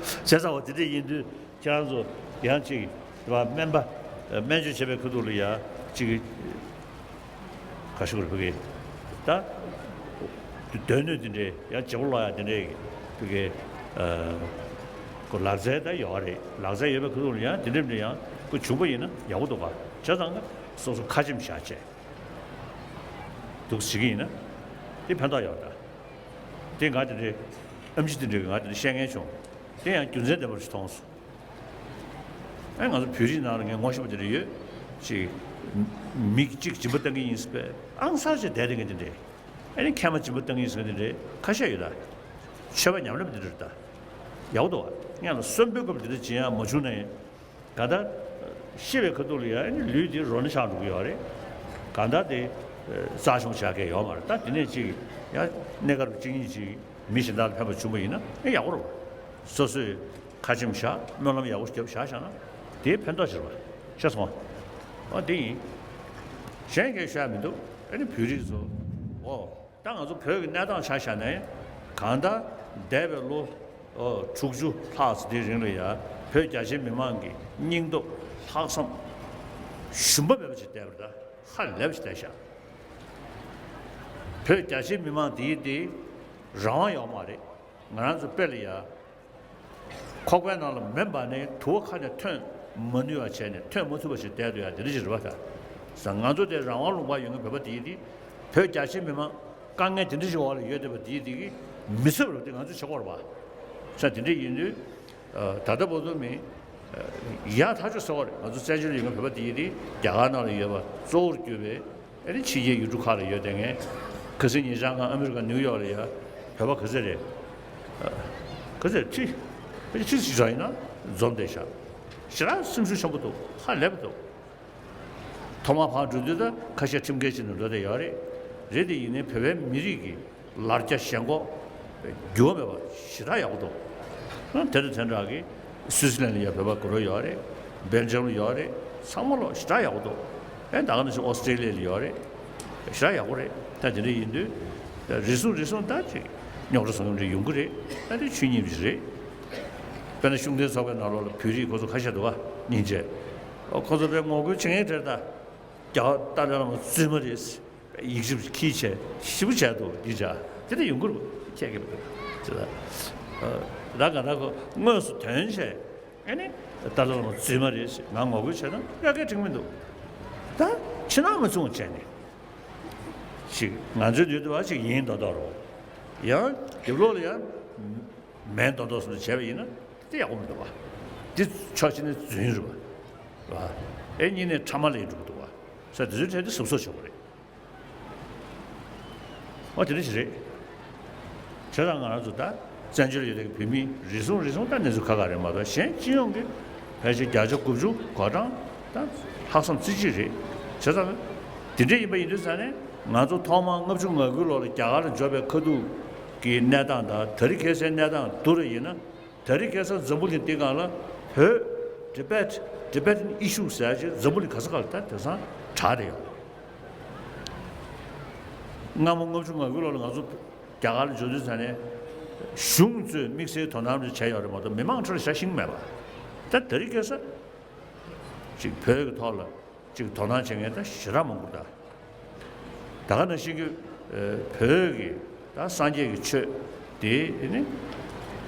བྱས་ཙང་འོ་དེ་འདྲ་ཡིན་དུས། ཁྱེད་རང་ཚོ་ཡང་ཅིག་དེ་བ་སྨན་པ། སྨན་བཅོས་བྱེད་པའི་ཁ་ཐུག་ལ་ཡ་ཅིག་ག་ཞུ་རེད་བུ་གེ། ད་སྡོད་གནས་དེ་འདྲའི་ཡང་བརྗེ་པོ་སློག་ཡ་དེ་འདྲའི་བུ་གེ། ཁོ་ལག་རྩལ་ད་ཡོད་རེད། ལག་རྩལ་ཡོད་པའི་ཁ་ཐུག་ལ་ཡང་དེ་འདྲ་འདྲ་ཡང་ཁོ་བྱུང་པ་ཡིན་ན་ཡག་པོ་འདུག་ག་བྱས་ཙང་ང་སོ་སོ་ཁ་ཆེམས་བཞག་བྱས་འདུག་བྱེད་ཀྱི་ཡིན་ན་དེ་ཕན་ཐོགས་ཡོད་ད། དེ་ང་དེ་འདྲའི་ཨེམ་ཆི་དེ་འདྲའི་ང་དེ་འདྲ་བཤད་མཁན་བྱུང་། དེ་ཡང་རྒྱུ་མཚན་ལྡན་པ་ཞིག་མཐོང་སོང་། ཨེ་ང་ཚོ་བོད་རིགས་ནང་ལ་ངས་ངོ་ཤེས་པ་དེ་འདྲ་ཡོད། ཅིག་མིག་གཅིག་སྦྱིན་པ་བཏང་གི་ཡིན་ཟེར་བས་ཨང་གསར་བྱས་བསྡད་བསྡད་མཁན་དེ་འདྲས། ཨེ་ནི་མཁལ་མ་སྦྱིན་པ་བཏང་གི་ཡིན་ཟེར་མཁན་དེ་འདྲས་ཁ་ཤས་ཡོད་ད། ཆོས་པ་ཉམས་ལེན་པ་དེ་འདྲ་རེད་ད། ཡག་པོ་འདུག་བ། སྔོན་ལ་གསོན་པོའི་སྐབས་དེ་འདྲ་བྱེད་ཡ་མ་བྱུང་ན་ཡང་། གང་ལྟར། ཤི་བའི་ཁ་ཐུག་ལ་ཡང་ཨེ་ནི་ལུས་དེ་རོ་ནི་ཆགས་འགྲོ་གི་ཡོད་རེད། གང་ལྟར་དེ། རྩ་ཆུང་བྱ་མཁན་ཡོད་མ་རེད། ད་དེ་ནས་ཅིག་ཡང་གནས་སྐབས་གཅིག་གཉིས་ཅིག་མི་གཞན་དག་ལ་ཕན་པ་བྱུང་བ་ཡིན་ན་ཨེ་ཡག་པོ་རེད་བ། སོ་སོས་ཁ་ཆེམས་བཞག་སྨོན་ལམ་ཡག་པོ་བརྒྱབ་བཞག་བཞག་ན་དེའི་ཕན་ཐོགས་ཆེ་རེད་བ། ཤེས་སོང་ང་ ཨོ་དེ་ཡིན། གཞན་གྱིས་བཤད་མི་འདུག་ཨ་ནི་བོད་རིགས་ཚོ། ཨོ། ད་ང་ཚོ་བོད་ཀྱི་གནས་སྟངས་ཆ་བཞག་ནས་གང་ལྟར་འདས་པའི་ལོ་ཨོ་དྲུག་ཅུ་ལྷག་ཙམ་དེའི་རིང་ལ་ཡ་བོད་རྒྱ་ཆེའི་མི་མང་གི་སྙིང་སྟོབས་ལྷག་བསམ་ཞུམ་པ་མེད་པ་ཞིག་བསྡད་པ་རེད། ད་ཧ་ལས་པ་ཞིག་བསྡད་ཤག་བོད་རྒྱ་ཆེའི་མི་མང་དེའི་དེ་རང་དབང་ཡོད་མ་རེད། ང་རང་ཚོ་དཔེ་ལ་ཡ། ཁོག་པའི་ནང་ལ་མེ་འབར་ནས་དུ་བ་ཁ་ནས་ཐོན་མ་ནུས་པ་བྱས་ནས་ཐོན་མ་ཐུབ་པ་ཞིག་བསྡད་འདུག་ཡ། དེ་འདྲ་ཞིག་རེད་པ། ད་ང་ཚོ་དེ་རང་དབང་ལུང་པ་ཡོད་མཁན་བོད་པ་དེ་ཡིན་དུས་བོད་རྒྱ་ཆེའི་མི་མང་དཀའ་ངལ་དེ་འདྲ་ཞིག་འོག་ལ་ཡོད་བསྡད་པ་དེ་ཡིན་དུས་མི་ཚེ་བར་དུ་ང་ཚོས་བྱེད་དགོས་རེད་པ། ས་དེ་འདྲ་ཡིན་དུས་ད་ལྟ་བར་དུ་མི་ཡག་ཐག་ཆོད་ཟེར་བ་རེད། ང་ཚོ་བཙན་བྱོལ་ཡོད་མཁན་བོད་པ་དེ་ཡིན་དུས་རྒྱ་གར་ནང་ལ་ཡོད་པ་གཙོ་བོར་གྱུར་པའི། ཨ་ནི་ཕྱི་རྒྱལ་ཡུལ་གྲུ་ཁག་ལ་ཡོད་དེ་ངས་ཁ་སང་ཉིན་ཤར་ཁང་ཨ་མི་རི་ཀ་ནིའུ་ཡོག་ལ་ཡ་བོད་པ་ག་ཚད་རེད། ག་ཚད་ཁྲི་ཁྲི་ཞིག་ཙམ་ཡིན་ན་འཛོམས་བསྡད་ཤག་ཞེ་དྲག་སེམས་ཤུགས་ཆེན་པོ་འདུག་ཧ་ལས་པ་འདུག་ཐོག་མར་ཕར་འགྲོ་དུས་ད་ཁ་ཤས་ཁྲིམས་འགལ་བྱས་ནས་འགྲོ་བསྡད་ཡོད་རེད། རེད་དེ་ཡིན་ནའི་བོད་པའི་མི་རིགས་ཀྱི་ལར་རྒྱ་ཞེན་ཁོག་འགྱུར་བ་མེད་པ་ཞེ་དྲག་ཡག་པོ་འདུག་དེ་དང་དེ་འདྲ་གི་སུའི་ཙི་ལན་ལ་ཡ་བོད་པ་དགའ་རབ་ཡོད་རེད། སྦེལ་ཇམ་ལ་ཡོད་རེད། ཚང་མ་ལོ་ཞེ་དྲག་ཡག་པོ་འདུག་ཨེ་ད་ག་ནང་བཞིན་ཨོ་སི་ཀྲེ་ལི་ཡ་ལ་ཡོད་རེད། ཞེ་དྲག་ཡག་པོ་རེད། ད་དེ་འདྲ་ཡིན་དུས་རེ་ཟུང་རེ་ཟུང་ད་ཅིག་རྙོག་དྲ་བཟོ་མཁན་འདྲ་ཡོང་གི་རེད། ད་དེ་ཆོས་ཉིད་རེད། དཔེར་ན་ཤུགས་ལྡན་ཚོགས་པའི་ནང་ལོགས་ལ་བོད་རིགས་ཁོ་ཚོ་ཁ་ཤས་འདུག་ག་སྙིང་རྗེ། ཨོ་ཁོ་ཚོ་དཔེ་ངོ་རྒོལ་བྱེད་མཁན་དེར་ད་རྒྱ་ཏཱ་ལའི་བླ་མ་རྫུན་མ་རེད། ཡིག་ཆ་ཁྱི་བྱས་ཞིབ་བྱས་འདུག་འདི་བྱ་དེ་འདྲ་ཡོང་གི་རེད། ཁྱད་ཀྱི་རེད། ད་ག་ད་གོ་དངོས་སུ་དོན་བྱས་ཨ་ནི་ཏཱ་ལའི་བླ་མ་རྫུན་མ་རེད་ཟེར་ང་ངོ་རྒོལ་བྱས་ན་ཡ་གའི་འགྲིག་མི་འདུག་ད་ཕྱི་ནང་མི་མཚུངས་བྱས་ནས་ཅིག་ང་ཚོའི་ལུས་དུ་བ་ཅིག་ཡིན་མདོག་མདོག་རེད། ཡང་རྒྱབ་ལོགས་ལ་ཡང་མེད་མདོག་མདོག་བཟོ་འདྲ་བྱས་པ་ཡིན་ན་དེ་ཡག་པོ་མི་འདུག་བ། འདི་ཕྱོགས་གཅིག་ནས་རྫུན་རེད་བ། ཨེ་གཉིས་ནས་ཕྲ་མ་ལས་འགྲོ་གི་འདུག་བ། ས་དེ་ཚོའི་གྲས་དེ་གཟབ་གཟབ་བྱེད་དགོས་རེད། ཨོ་དེ་འདྲ་ཞིག་རེད། བྱས་ཙང་ང་རང་ཚོ་ད་བཙན་བྱོལ་ཡོད་པའི་བོད་མི་རེ་ཟུང་རེ་ཟུང་ད་གནས་ཚུལ་ཁ་ཁ་རེད་མ་གཏོགས་གཞན་སྤྱི་ཡོངས་ཀྱི་ཕལ་ཆེར་བརྒྱ་ཆ་དགུ་བཅུ་གོ་གྲངས་ད་ལྷག་བསམ་རྩེ་གཅིག་རེད། བྱས་ཙང་དེ་འདྲ་ཡིན་པ་ཡིན་དུས་ཙང་ནས་ང་ཚོ་ཐོག་མར་ལྔ་བཅུ་ང་དགུའི་ལོ་ལ་རྒྱ་གར་ལ་འབྱོར་བའི་ཁ་ཐུག་གི་གནས་སྟངས་དང་དེ་རིང་ཁ་སང་གནས་སྟངས་བསྡུར་བ་ཡིན་ན། དེ་རིང་ཁ་སང་འཛམ་བུ་གླིང་འདིའི་སྒང་ལ་བོད་Tibet Tibetan issue ཟེར་ཡ་ཅིག་འཛམ་བུ་གླིང་ག་ས་ག་ལ་ད་དེང་སང་གྲགས་བསྡད་ཡོད། སྔ་མོ་ལྔ་བཅུ་ང་དགུའི་ལོ་ལ་ང་ཚོ་རྒྱ་གར་ལ་འབྱོར་དུས་ཙ་ནས་གཞུང་གཙོས་དམིགས་བསལ་དོ་སྣང་རེ་བྱས་ཡོད་རེད་མ་གཏོགས་མི་མང་ཁྲོད་ལ་ཞག་ཤིང་མེད་པ། ད་དེ་རིང་ཁ་སང་ཅིག་བོད་ཀྱི་ཐོག་ལ་ཅིག་དོ་སྣང་བྱེད་མཁན་ད་ཞེ་དྲག་མང་པོ་འདུག་ད་ག་ནང་བཞིན་གྱི་བོད་ཀྱི་ད་སངས་རྒྱས་ཀྱི་ཆོས་དེ་ནི་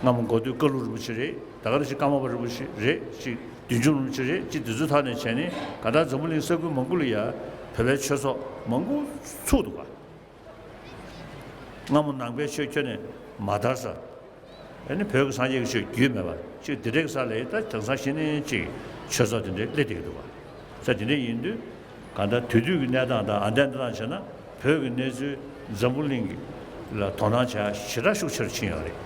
སྔ་མོ་འགོ་སྟོད་ཀ་ལུ་རིན་པོ་ཆེ་རེད། ད་ག་ནང་བཞིན་ཀརྨ་པ་རིན་པོ་ཆེ་རེད། ཅིག་བདུད་འཇོམས་རིན་པོ་ཆེ་རེད། ཅིག་དེ་ཚོའི་ཐོག་ནས་བྱས་ནས་ག་ད་འཛམ་བུ་གླིང་ས་ཁུལ་མང་པོ་ལ་ཡ་བོད་པའི་ཆོས་ཚོགས་མང་པོ་ཚུགས་འདུག་ག་སྔ་མོ་ནང་པའི་ཆོས་ཁྱོན་ནས་མ་དར་ས། ཨ་ནི་བོད་ཀྱི་སངས་རྒྱས་ཀྱི་ཆོས་རྒྱུས་མེད་པ་ཅིག་དེ་འདྲའི་ས་ལ་ད་དེང་སང་གཞི་ནས་ཅིག་ཆོས་ཚོགས་དེ་འདྲའི་སླེབས་བསྡད་ཀྱི་འདུག་ག་ས་དེ་འདྲ་ཡིན་དུས་གང་ལྟར་དེ་དུས་ཀྱི་གནས་སྟངས་དང་ཨ་འདྲ་འདྲ་བྱས་ན་བོད་ཀྱི་གནས་ཚུལ་འཛམ་བུ་གླིང་གི་ལ་དོ་སྣང་བྱ་ཞེ་དྲག་ཤུགས་ཆེ་རུ་ཕྱིན་ཡོད་རེད།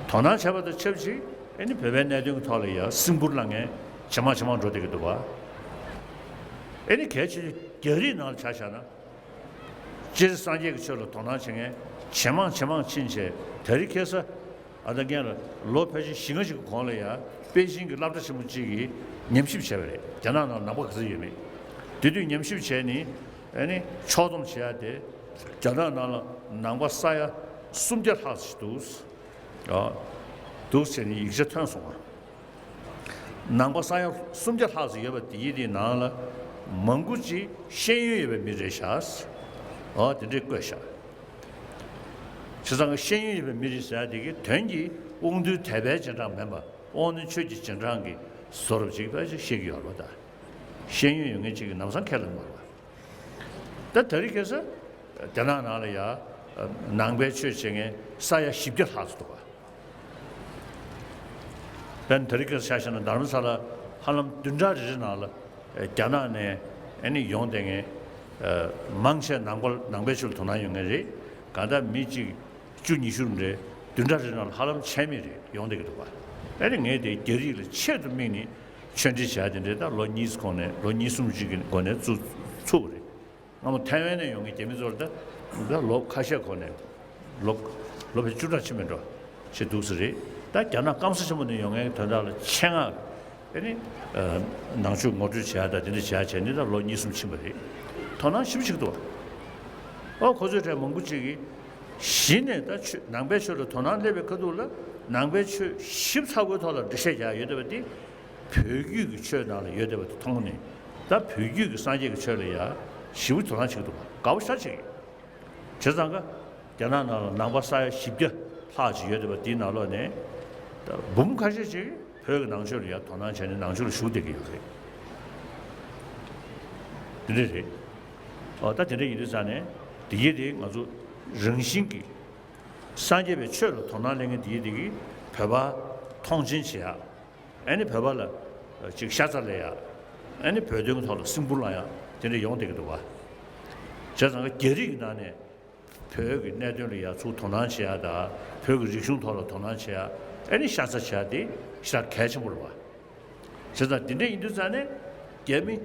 དོ་སྣང་བྱས་པ་དང་ཆབས་ཅིག་ཨ་ནི་བོད་པའི་གནད་དོན་གྱི་ཐོག་ལ་ཡང་སེམས་ཁུར་བླངས་མཁན་ཇེ་མང་ཇེ་མང་འགྲོ་བསྡད་ཀྱི་འདུག་ག་ཨ་ནི་གལ་ཆེ་ཤོས་རྒྱ་རིགས་ནང་ལ་ཆ་བཞག་ན། སྤྱིར་སངས་རྒྱས་ཀྱི་ཆོས་ལ་དོ་སྣང་བྱེད་མཁན་ཇེ་མང་ཇེ་མང་ཕྱིན་བྱས་དེ་རིང་ཁ་སང་ཨ་ད་རྒན་ལ་ལོ་ཕལ་ཆེར་བཞི་ལྔ་ཞིག་གི་གོང་ལ་ཡང་པེ་ཅིང་གི་སློབ་གྲྭ་ཆེན་མོ་གཅིག་གིས་ཉམས་ཞིབ་བྱས་པ་རེད། རྒྱ་ནག་ནང་ནང་པ་ག་ཚོད་ཡོད་མེད། དེ་དུས་ཉམས་ཞིབ་བྱས་ནས་ཨ་ནི་ཕྱོགས་བསྡོམས་བྱས་ཡ་དེ་རྒྱ་ནག་ནང་ལ་ནང་པ་ས་ཡ་སུམ་བརྒྱ་ལྷག་ཙམ་ཞིག་འདུག་འདུག་ཟེར་ནས་ཡིག་ཆ་ཐོན་སོང་བ། ནང་པ་ས་ཡ་སུམ་བརྒྱ་ལྷག་ཙམ་ཡོད་པ་དེ་ཡི་དེའི་ནང་ལ་མང་པོ་ཅིག་ཤེས་ཡོན་ཡོད་པའི་མི་རེད་ཤག་འོ་དེ་འདྲས་བཀོད་ཤག་བྱས་ཙང་ཤེས་ཡོན་ཡོད་པའི་མི་རེད་ཟེར་ཡ་དེ་གི་དོན་གྱིས་དབང་རྟུལ་དད་པའི་རྗེས་འབྲང་མིན་པ་དབང་རྣོན་ཆོས་ཀྱི་རྗེས་འབྲང་གི་བཟོ་འདྲ་ཅིག་ཕལ་ཆེར་བཤད་ཀྱི་ཡོད་རེད་པ། ད་ཤེས་ཡོན་ཡོད་མཁན་ཅིག་གི་ལམ་སང་ཁས་ལེན་མ་རེད་པ། ད་དེ་རིང་ཁ་སང་རྒྱ་ནག་ནང་ལ་ཡ་ནང་པའི་ཆོས་བྱེད་མཁན་ས་ཡ་བཞི་བརྒྱ་ལྷག་ཙམ་འདུག་ག་དཔེར་ན་དེ་རིང་ཁ་སང་ཆ་བཞག་ན་དྷ་རམ་ས་ལ་ཧ་ལམ་བདུན་ཕྲག་རེ་རེ་ནང་ལ་རྒྱ་ནག་ནས་ཨ་ནི་ཡོང་བསྡད་མཁན་མང་ཆེ་ནང་པ་ནང་པའི་ཆོས་ལ་དོ་སྣང་ཡོད་མཁན་རེད། གང་ལྟར་མི་གཅིག་བཅུ་ཉི་ཤུ་རེ་བདུན་ཕྲག་རེ་རེ་ནང་ལ་ཧ་ལམ་ཆད་མེད་རེ་ཡོང་བསྡད་ཀྱི་འདུག་ག་ཨ་ནི་ངས་དེ་རྒྱ་རིགས་ལ་ཆེད་དུ་དམིགས་ནས་ཆོས་འབྲེལ་བྱས་དེ་འདྲའི་ད་ལོ་གཉིས་གོང་ནས་ལོ་གཉིས་གསུམ་ཅིག་གི་འགོ་ནས་བཙུགས་བཙུགས་པ་རེད། སྔ་མོ་ཐའེ་ཝན་ནས་ཡོང་མཁན་རྒྱ་མི་ཚོར་ད་ད་ལོ་ཁ་ཤས་གོང་ནས་ལོ་ལོ་བཅུ་ཕྲག་ཕྱིན་མེད་འགྲོ་ཞེས་འདུག་ས་རེད། ད་རྒྱ་ནག་སྐམ་ས་ཆེན་པོ་ནས་ཡོང་མཁན་དོན་དག་ལ་ཆེད་མངགས་ ཨ་ནི་ནང་ཆོས་ངོ་སྤྲོད་བྱེད་ཡ་དང་དེ་འདྲ་བྱེད་ཡ་བྱས་ནས་ད་ལོ་གཉིས་གསུམ་ཕྱིན་པ་རེད། དོ་སྣང་ཞེ་པོ་བྱེད་ཀྱི་འདུག་བ། ཨོ་ཁོ་ཚོའི་གྲས་མང་པོ་ཅིག་གིས་གཞི་ནས་ད་ཆོས་ནང་པའི་ཆོས་ལ་དོ་སྣང་སླེབས་པའི་ཁ་ཐུག་ལ་ནང་པའི་ཆོས་ཞིབ་ཚགས་པོའི་ཐོག་ལ་འགྲེལ་བཤད་རྒྱག་ཡ་ཡོད་བསྡད་པ་དེ་བོད་བརྒྱུད་ཀྱི་ཆོས་ནང་ལ་ཡོད་བསྡད་པ་དེ་མཐོང་ནས་ད་བོད་བརྒྱུད་ཀྱི་སངས་རྒྱས་ཀྱི་ཆོས་ལ་ཡ་ཞེ་པོ་དོ་སྣང་བྱེད་ཀྱི་འདུག་བ། དགའ་པོ་ཞེ་དྲག་བྱེད་ཀྱི། བྱས་ཙང་ཀ་རྒྱ་ནག་ནང་ལ་ནང་པ་ས་ཡ་བཞི་བརྒྱ་ལྷག་ཅིག་ཡོད་བསྡད་པ་དེའི་ནང་ལོགས་ནས་ད་འབུམ་ཁ་ཤས་ཅིག་བོད་ཀྱི་ནང་ཆོས་ལ་ཡ་དོ་སྣང་བྱས་ནས་ནང་ཆོས་ལ་ཞུགས་བསྡད་ཀྱི་ཡོད་རེད། དེ་འདྲ་རེད། ཨོ་ད་དེ་འདྲ་ཡིན་དུས་ཙང་ནས་དེ་གྱིས་དེ་ང་ཚོ་རང་བཞིན་གྱིས་སངས་རྒྱས་པའི་ཆོས་ལ་དོ་སྣང་སླེབས་མཁན་དེ་གྱིས་དེ་གྱིས་བོད་པ་མཐོང་ཆེན་བྱེད་ཡ། ཨ་ནི་བོད་པ་ལ་ཅིག་ཤ་ཚ་ལབ་ཡ། ཨ་ནི་བོད་དོན་གྱི་ཐོག་ལ་སེམས་ཁུར་བླངས་ཡ་དེ་འདྲ་ཡོང་བསྡད་ཀྱི་འདུག་བ། བྱས་ཙང་ཀ་རྒྱ་རིགས་ཀྱི་ནང་ནས་བོད་ཀྱི་གནད་དོན་ལ་ཡ་ཚུར་དོ་སྣང་བྱེད་ཡ་དང་བོད་ཀྱི་རིག་གཞུང་ཐོག་ལ་དོ་སྣང་བྱེད་ཡ་ཨ་ནི་ཤ་ཚ་བྱེད་ཡ་དེ་ཞེ་དྲག་གལ་ཆེན་པོ་རེད་བ། བྱས་ཙང་དེ་འདྲ་ཡིན་དུས་ཙང་ནས་རྒྱ་མི་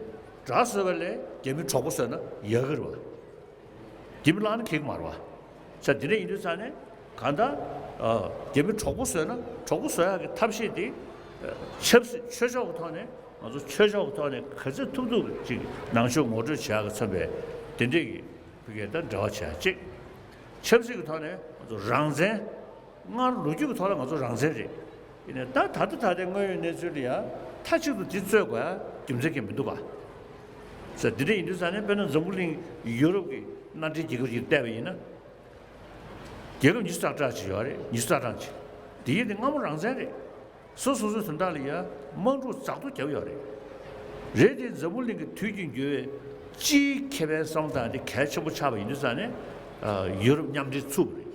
དགྲ་བཟོས་པ་ལས་རྒྱ་མི་གྲོགས་པོ་བཟོས་ན་ཡག་གི་རེད་བ། རྒྱ་མི་བརླག་ན་ཁེགས་མ་རེད་བ། ས་དེ་འདྲ་ཡིན་དུས་ཙང་ནས་གང་ལྟར་ཨ་རྒྱ་མི་གྲོགས་པོ་བཟོས་ན་གྲོགས་པོ་བཟོ་ཡག་གི་ཐབས་ཤེས་དེ་ཨ་ཆབ་སྲིད་ཆོས་ཕྱོགས་ཀྱི་ཐོག་ནས་ང་ཚོ་ཆོས་ཕྱོགས་ཀྱི་ཐོག་ནས་ག་ཚོད་ཐུབ་ཐུབ་ཅིག་ནང་ཆོས་ངོ་སྤྲོད་བྱེད་ཡག་གི་མཚོན་པའི་དེ་འདྲས་ཀྱི་ཕ་གིར་ད་འབྲེལ་བ་བྱེད་ཡག་གཅིག་ཆབ་སྲིད་ཀྱི་ཐོག་ནས་ང་ཚོ་རང་བཙན། སྔར་ལོ་རྒྱུས་ཀྱི་ཐོག་ལ་ང་ཚོ་རང་བཙན་རེད། ཡིན་ནའི་ད་ད་ལྟ་ད་ལྟའི་དངོས་ཡོད་གནས་ཚུལ་ལ་ཡང་མཐའ་གཅིག་ཏུ་འདི་རྩོད་དགོས་ཡ་རྒྱུ་མཚན་གྱི་མི་འདུག་ག་ས་འདི་འདྲ་ཡིན་དུས་ཙང་ནས་དཔེར་ན་འཛམ་བུ་གླིང་ཡུ་རོབ་ཀྱི་མནའ་འབྲེལ་རྒྱལ་ཁབ་ཅིག་བལྟས་པ་ཡིན་ན། རྒྱལ་ཁབ་ཉི་ཤུ་རྩ་གྲངས་ཅིག་ཡོད་རེད། ཉི་ཤུ་རྩ་གྲངས་ཅིག་དེ་ཡིན་དེ་སྔ་མོ་རང་བཙན་རེད། སོ་སོ་སོའི་དོན་དག་ལ་ཡ་དམག་འཁྲུག་ཛ་དྲག་བརྒྱབ་ཡོད་རེད། རེད་དེ་འཛམ་བུ་གླིང་གི་དུས་ཀྱི་འགྱུར་བས་སྤྱིའི་ཁེ་ཕན་བསམ་བློ་བཏང་དེ་གལ་ཆེན་པོ་ཆགས་པ་ཡིན་དུས་ཙང་ནས་ཡུ་རོབ་མཉམ་འབྲེལ་ཚུགས་པ་རེད།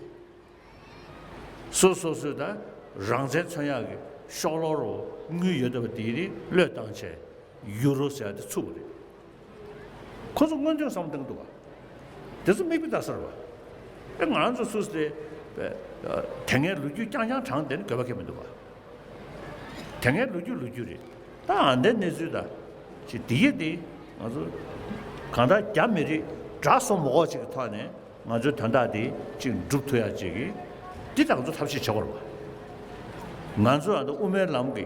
སོ་སོ་སོས་ད་རང་བཙན་མཚོན་ཡག་གི་ཤོག་ལོར་དངུལ་ཡོད་བསྡད་པ་དེ་རིགས་བློས་བཏང་བྱས་ཡུ་རོ་ཟེར་ཡག་དེ་ཚུགས་པ་རེད། ཁོ་ཚོ་སྔོན་ཐོན་བསམ་བློ་བཏང་འདུག་ག་དེ་ཚོ་མིག་དཔེ་ལྟ་ས་རེད་བ། ཨེ་ང་རང་ཚོ་སུ་སྟེ་དེ་སྔའི་ལོ་རྒྱུས་རྐྱང་རྐྱང་དྲངས་བསྡད་ན་དགོས་པ་ཁེལ་མི་འདུག་ག་དེ་སྔའི་ལོ་རྒྱུས་ལོ་རྒྱུས་རེད། ད་ཨ་འདའི་གནས་ཚུལ་ད་ཅིག་དེ་ཡི་དེ་ང་ཚོ་གང་ལྟར་རྒྱ་མི་རིགས་དགྲ་བཟོ་མ་དགོས་ཅིག་གི་ཐོག་ནས་ང་ཚོའི་དོན་དག་དེ་ཅིག་འགྲུབ་ཐུབ་ཡ་ཅིག་གི་འདི་ད་ང་ཚོ་ཐབས་ཤེས་བྱེད་དགོས་རེད་བ། ང་ཚོ་ཨ་ད་དབུ་མའི་ལམ་གི་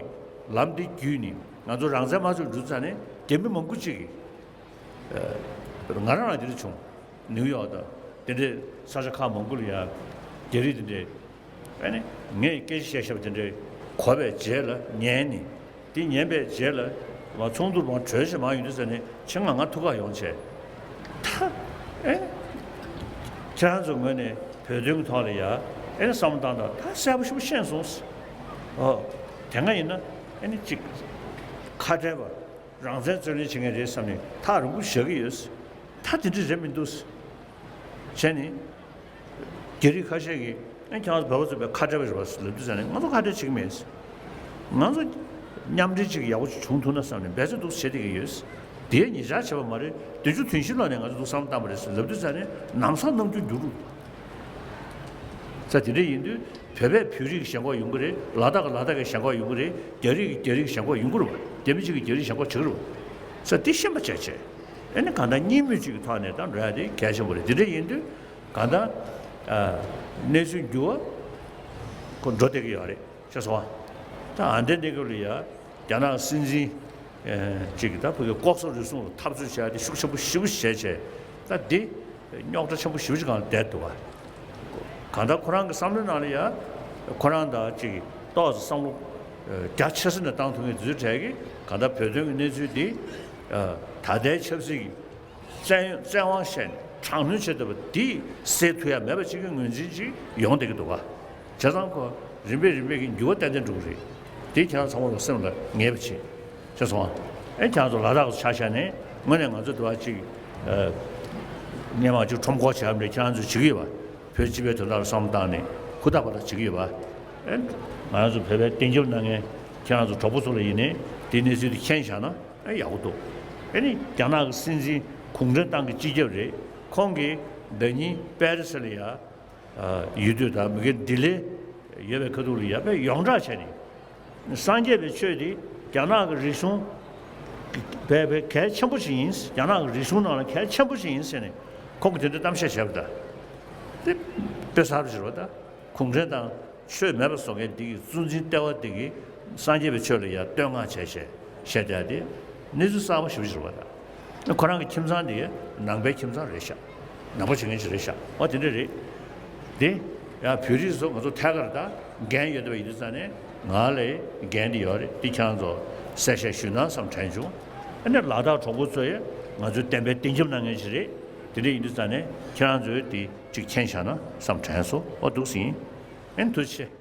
ལམ་འདི་བརྒྱུད་ནས་ང་ཚོ་རང་བཙན་མ་ཚུགས་འགྲུབ་ཙང་ནས་རྒྱ་མི་མང་པོ་ཅིག་གིས། ང་རང་ལ་དེ་འདྲ་བྱུང་། ནིའུ་ཡོག་དང་དེ་འདྲའི་ས་ཆ་ཁག་མང་པོ་ལ་ཡ་རྒྱ་རིགས་དེ་འདྲས། ཨ་ནི་ངས་སྐད་ཆ་བཤད་བཤད་པ་དེ་འདྲས་གོ་བའི་རྗེས་ལ་ཉན་ནས་དེ་ཉན་པའི་རྗེས་ལ་མ་ཚོགས་འདུར་མ་གྲོས་བྱེད་མ་ཡོང་དུས་ཟེར་ནས་ཆེད་མངགས་ང་ཐུག་ག་ཡོང་བྱས། ད་ཨེ་ཁྱེད་རང་ཚོ་ངོས་ནས་བོད་དོན་གྱི་ཐོག་ལ་ཡ་ཨེ་བསམ་བློ་བཏང་དང་ད་གསལ་པོ་ཞེ་པོ་ཤེས་སོང་། ཨོ་དེ་སྔ་ཡིན་ན་ཨེ་ནི་གཅིག་ཁ་བྲལ་བ། རང་བཙན་རྩོད་ལེན་བྱེད་མཁན་རེད་བསམ་ནས་ཐག་རིང་པོ་བཞག་གི་ཡོད། ད་དེ་འདྲ་རེད་མི་འདུག་བྱས་ནས་རྒྱ་རིགས་ཁ་ཤས་ཀྱིས་ཨེ་ཁྱེད་རང་ཚོ་བོད་པ་ཚོ་བས་ཁ་བྲལ་བ་རེད་བ་ལབ་དུས་ཙང་ནས་ང་ཚོ་ཁ་བྲལ་བྱེད་ཀྱི་མེད། ང་ཚོ་མཉམ་འབྲེལ་ཅིག་ཡག་པོ་ཅིག་བྱུང་ཐུབ་ན་བསམ་ནས་འབད་བརྩོན་འདུག་བྱེད་བསྡད་ཀྱི་ཡོད། དེའི་ཉེ་ཆར་བྱས་པ་མ་རེད། བདུན་ཅུ་དོན་བཞི་ལོ་ནས་ང་ཚོ་འདུག་བསམ་བཏང་བ་རེད་ལབ་དུས་ཙང་ནས་ལམ་སང་རྣམ་འགྱུར་འགྱུར་འགྲོ། ས་དེ་འདྲ་ཡིན་དུས་བོད་པས་བོད་རིགས་ཀྱི་ཞེན་ཁོག་ཡོང་གི་རེད། ལ་དྭགས་ཀྱི་ལ་དྭགས་ཀྱི་ཞེན་ཁོག་ཡོང་གི་རེད། རྒྱ་རིགས་ཀྱི་རྒྱ་རིགས་ཀྱི་ཞེན་ཁོག་ཡོང་གི་རེད་བ། རྒྱ་མི་གཅིག་གིས་རྒྱ་རིགས་ཞེན་ཁོག་བྱེད་ཀྱི་རེད་བ། ས་དེ་ཤེས་པ་བྱས་བྱས། ཨ་ནི་གང་ལྟར་གཉིས་མོས་གཅིག་གི་ཐོག་ནས་ད་འགྲོ་ཡ་དེ་གལ་ཆེན་པོ་རེད། དེ་འདྲ་ཡིན་དུས་གང་ལྟར་ཨ་གནས་ཚུལ་འགྱུར་བ་ཁོ་འགྲོ་བསྡད་ཀྱི་ཡོད་རེད། ཤེས་སོང་ཨ། ད་ཨ་འདྲ་འདི་སྐབས་ལ་ཡ་རྒྱ་ནག་སྲིད་འཛིན་ཅིག་གིས་ད་བོད་ཀྱི་ལྐོག་ཟ་རུལ་སུངས་ལ་འཐབ་རྩོད་བྱས་ཏེ་ཤུགས་ཆེན་པོ་ཞེ་པོ་བྱས་བྱས། ད་འདི་རྙོག་དྲ་ཆེན་པོ་ཞེ་པོ་ཅིག་སྒང་ལ་བསྡད་འདུག་བ། གང་ལྟར་ཁོ་རང་གི་བསམ་བློའི་ནང་ལ་ཡ་ཁོ་རང་ད་ཅིག་ཏོག་ཙམ་བསམ་བློ་རྒྱ་ཆེ་ས་ནས་བཏང་ཐུབ་མཁན་དེ་ཚོའི་གྲས་ཀྱིས་གང་ལྟར་བོད་དོན་གྱི་གནས་ཚུལ་འདི་ད་ལྟའི་ཆབ་སྲིད་ཀྱི་བཙན་བཙན་དབང་བྱས་ནས་དྲག་གནོན་བྱེད་ཐུབ་པ་འདི་སེལ་ཐུབ་ཡ་མེད་པ་ཅིག་གི་ངོས་འཛིན་ཅིག་ཡོང་བསྡད་ཀྱི་འདུག་ག་བྱས་ཙང་ཁོ་རིམ་པས་རིམ་པས་ཀྱི་འགྱུར་བ་ཏན་ཏན་འགྲོ་གི་རེད། དེ་ཁྱེད་རང་ཚང་མ་ལ་སེམས་ལ་ངེས་པ་བྱེད། ཤེས་སོང་ཨ། ཨེ་ཁྱེད་རང་ཚོ་ལ་དྭགས་སུ་ཆ་བཞག་ནས་དངོས་གནས་ང་ཚོ་དུ་བ་ཅིག་སྔོན་མ་ཅིག་ཁྲོམ་སྐོར་བྱས་པ་འདྲ་ཁྱེད་རང་ཚོས་བྱེད་ཀྱི་ཡོད་པ། བོད་སྤྱི་པའི་དོན་དག་ལ་བསམ་བློ་བཏང་ནས་ཧུར་ཐག་པ་ཐག་བྱེད་ཀྱི་ཡོད་པ། ཨེ་ང་རང་ཚོ་བོད་པའི་བདེན་རྒྱབ་གནང་མཁན་ཁྱེད་རང་ཚོ་གྲོགས་པོ་ཚོ་ལ་ཡིན་ནའི་དེའི་གནས་ཚུལ་དེ་མཁྱེན་བཞག་ན་ཨེ་ཡག་པོ་འདུག་ཨེ་ནི་རྒྱ་ནག་གི་སྲིད་འཛིན་གུང་ཁྲན་ཏང་གི་སྤྱི་ཁྱབ་རེད། ཁོང་གིས་ཟླ་ཉིན་པེ་རི་སི་ལ་ཡ། ཡུལ་དུས་དང་མི་དགེ་ལྡི་ལི་ཡོད་པའི་ཁ་ཐུག་ལ་ཡ་དཔེ་ཡོངས་གྲགས་བྱས་ནས། སངས་རྒྱས་པའི་ཆོས་འདི་རྒྱ་ནག་གི་རིག་གཞུང་དཔེ་དཔེ་གལ་ཆེན་པོ་ཞིག་ཡིན། རྒྱ་ནག་གི་རིག་གཞུང་ནང་ལ་གལ་ཆེན་པོ་ཞིག་ཡིན་ཟེར་ནས་ཁོང་གིས་དེ་འདྲ་གཏམ་བཤད་བྱས་པ་དང་། དེ་དཔེ་གསར་པ་ཞིག་རེད་པ། ད་གུང་ཁྲན་ཏང་ཆོས་མེད་པ་བཟོ་མཁན་འདི་གི་གཙོ་འཛིན་ལྟེ་བ་འདི་གིས་སངས་རྒྱས་པའི་ཆོས་ལ་ཡ་བསྟོད་བསྔགས་བྱས་བྱས། བཤད་བསྡད་དེ་གནས་ཚུལ་གསར་པ་ཞེ་པོ་ཅིག་རེད་པ། ད་ཁོ་རང་གི་ཁྱིམ་ཚང་དེ་ནང་པའི་ཁྱིམ་ཚང་རེད་ཤག། ནང་པ་བྱེད་མཁན་ཅིག་རེད་ཤག། ཨོ་དེ་འདྲ་རེད། དེ་ཡང་བོད་རིགས་ཚོ་ང་ཚོ་ཐད་ཀར་ད་འགན་ཡོད་པ་ཡིན་དུས་ཙང་ནས་ང་ལ་འགན་དེ་ཡོད་རེད། དེ་ཁྱེད་རང་ཚོ་གསལ་བཤད་ཞུས་ན་བསམ་དྲན་བྱུང་། ཨ་ནི་ལ་དྭགས་གྲོགས་པོ་ཚོ་ཡང་ང་ཚོའི་བསྟན་པའི་གཏིང་རྒྱབ་གནང་མཁན་ཅིག་རེད། དེ་འདྲ་ཡིན་དུས་ཙང་ནས་ཁྱེད་རང་ཚོས་དེ་ཅིག་མཁྱེན་བཞག་ན་བསམ་དྲན་སོང་། ཨོ་འདུག་སེ་ཡིན། ཨེ་ཐུགས་རྗེ་ཆེ།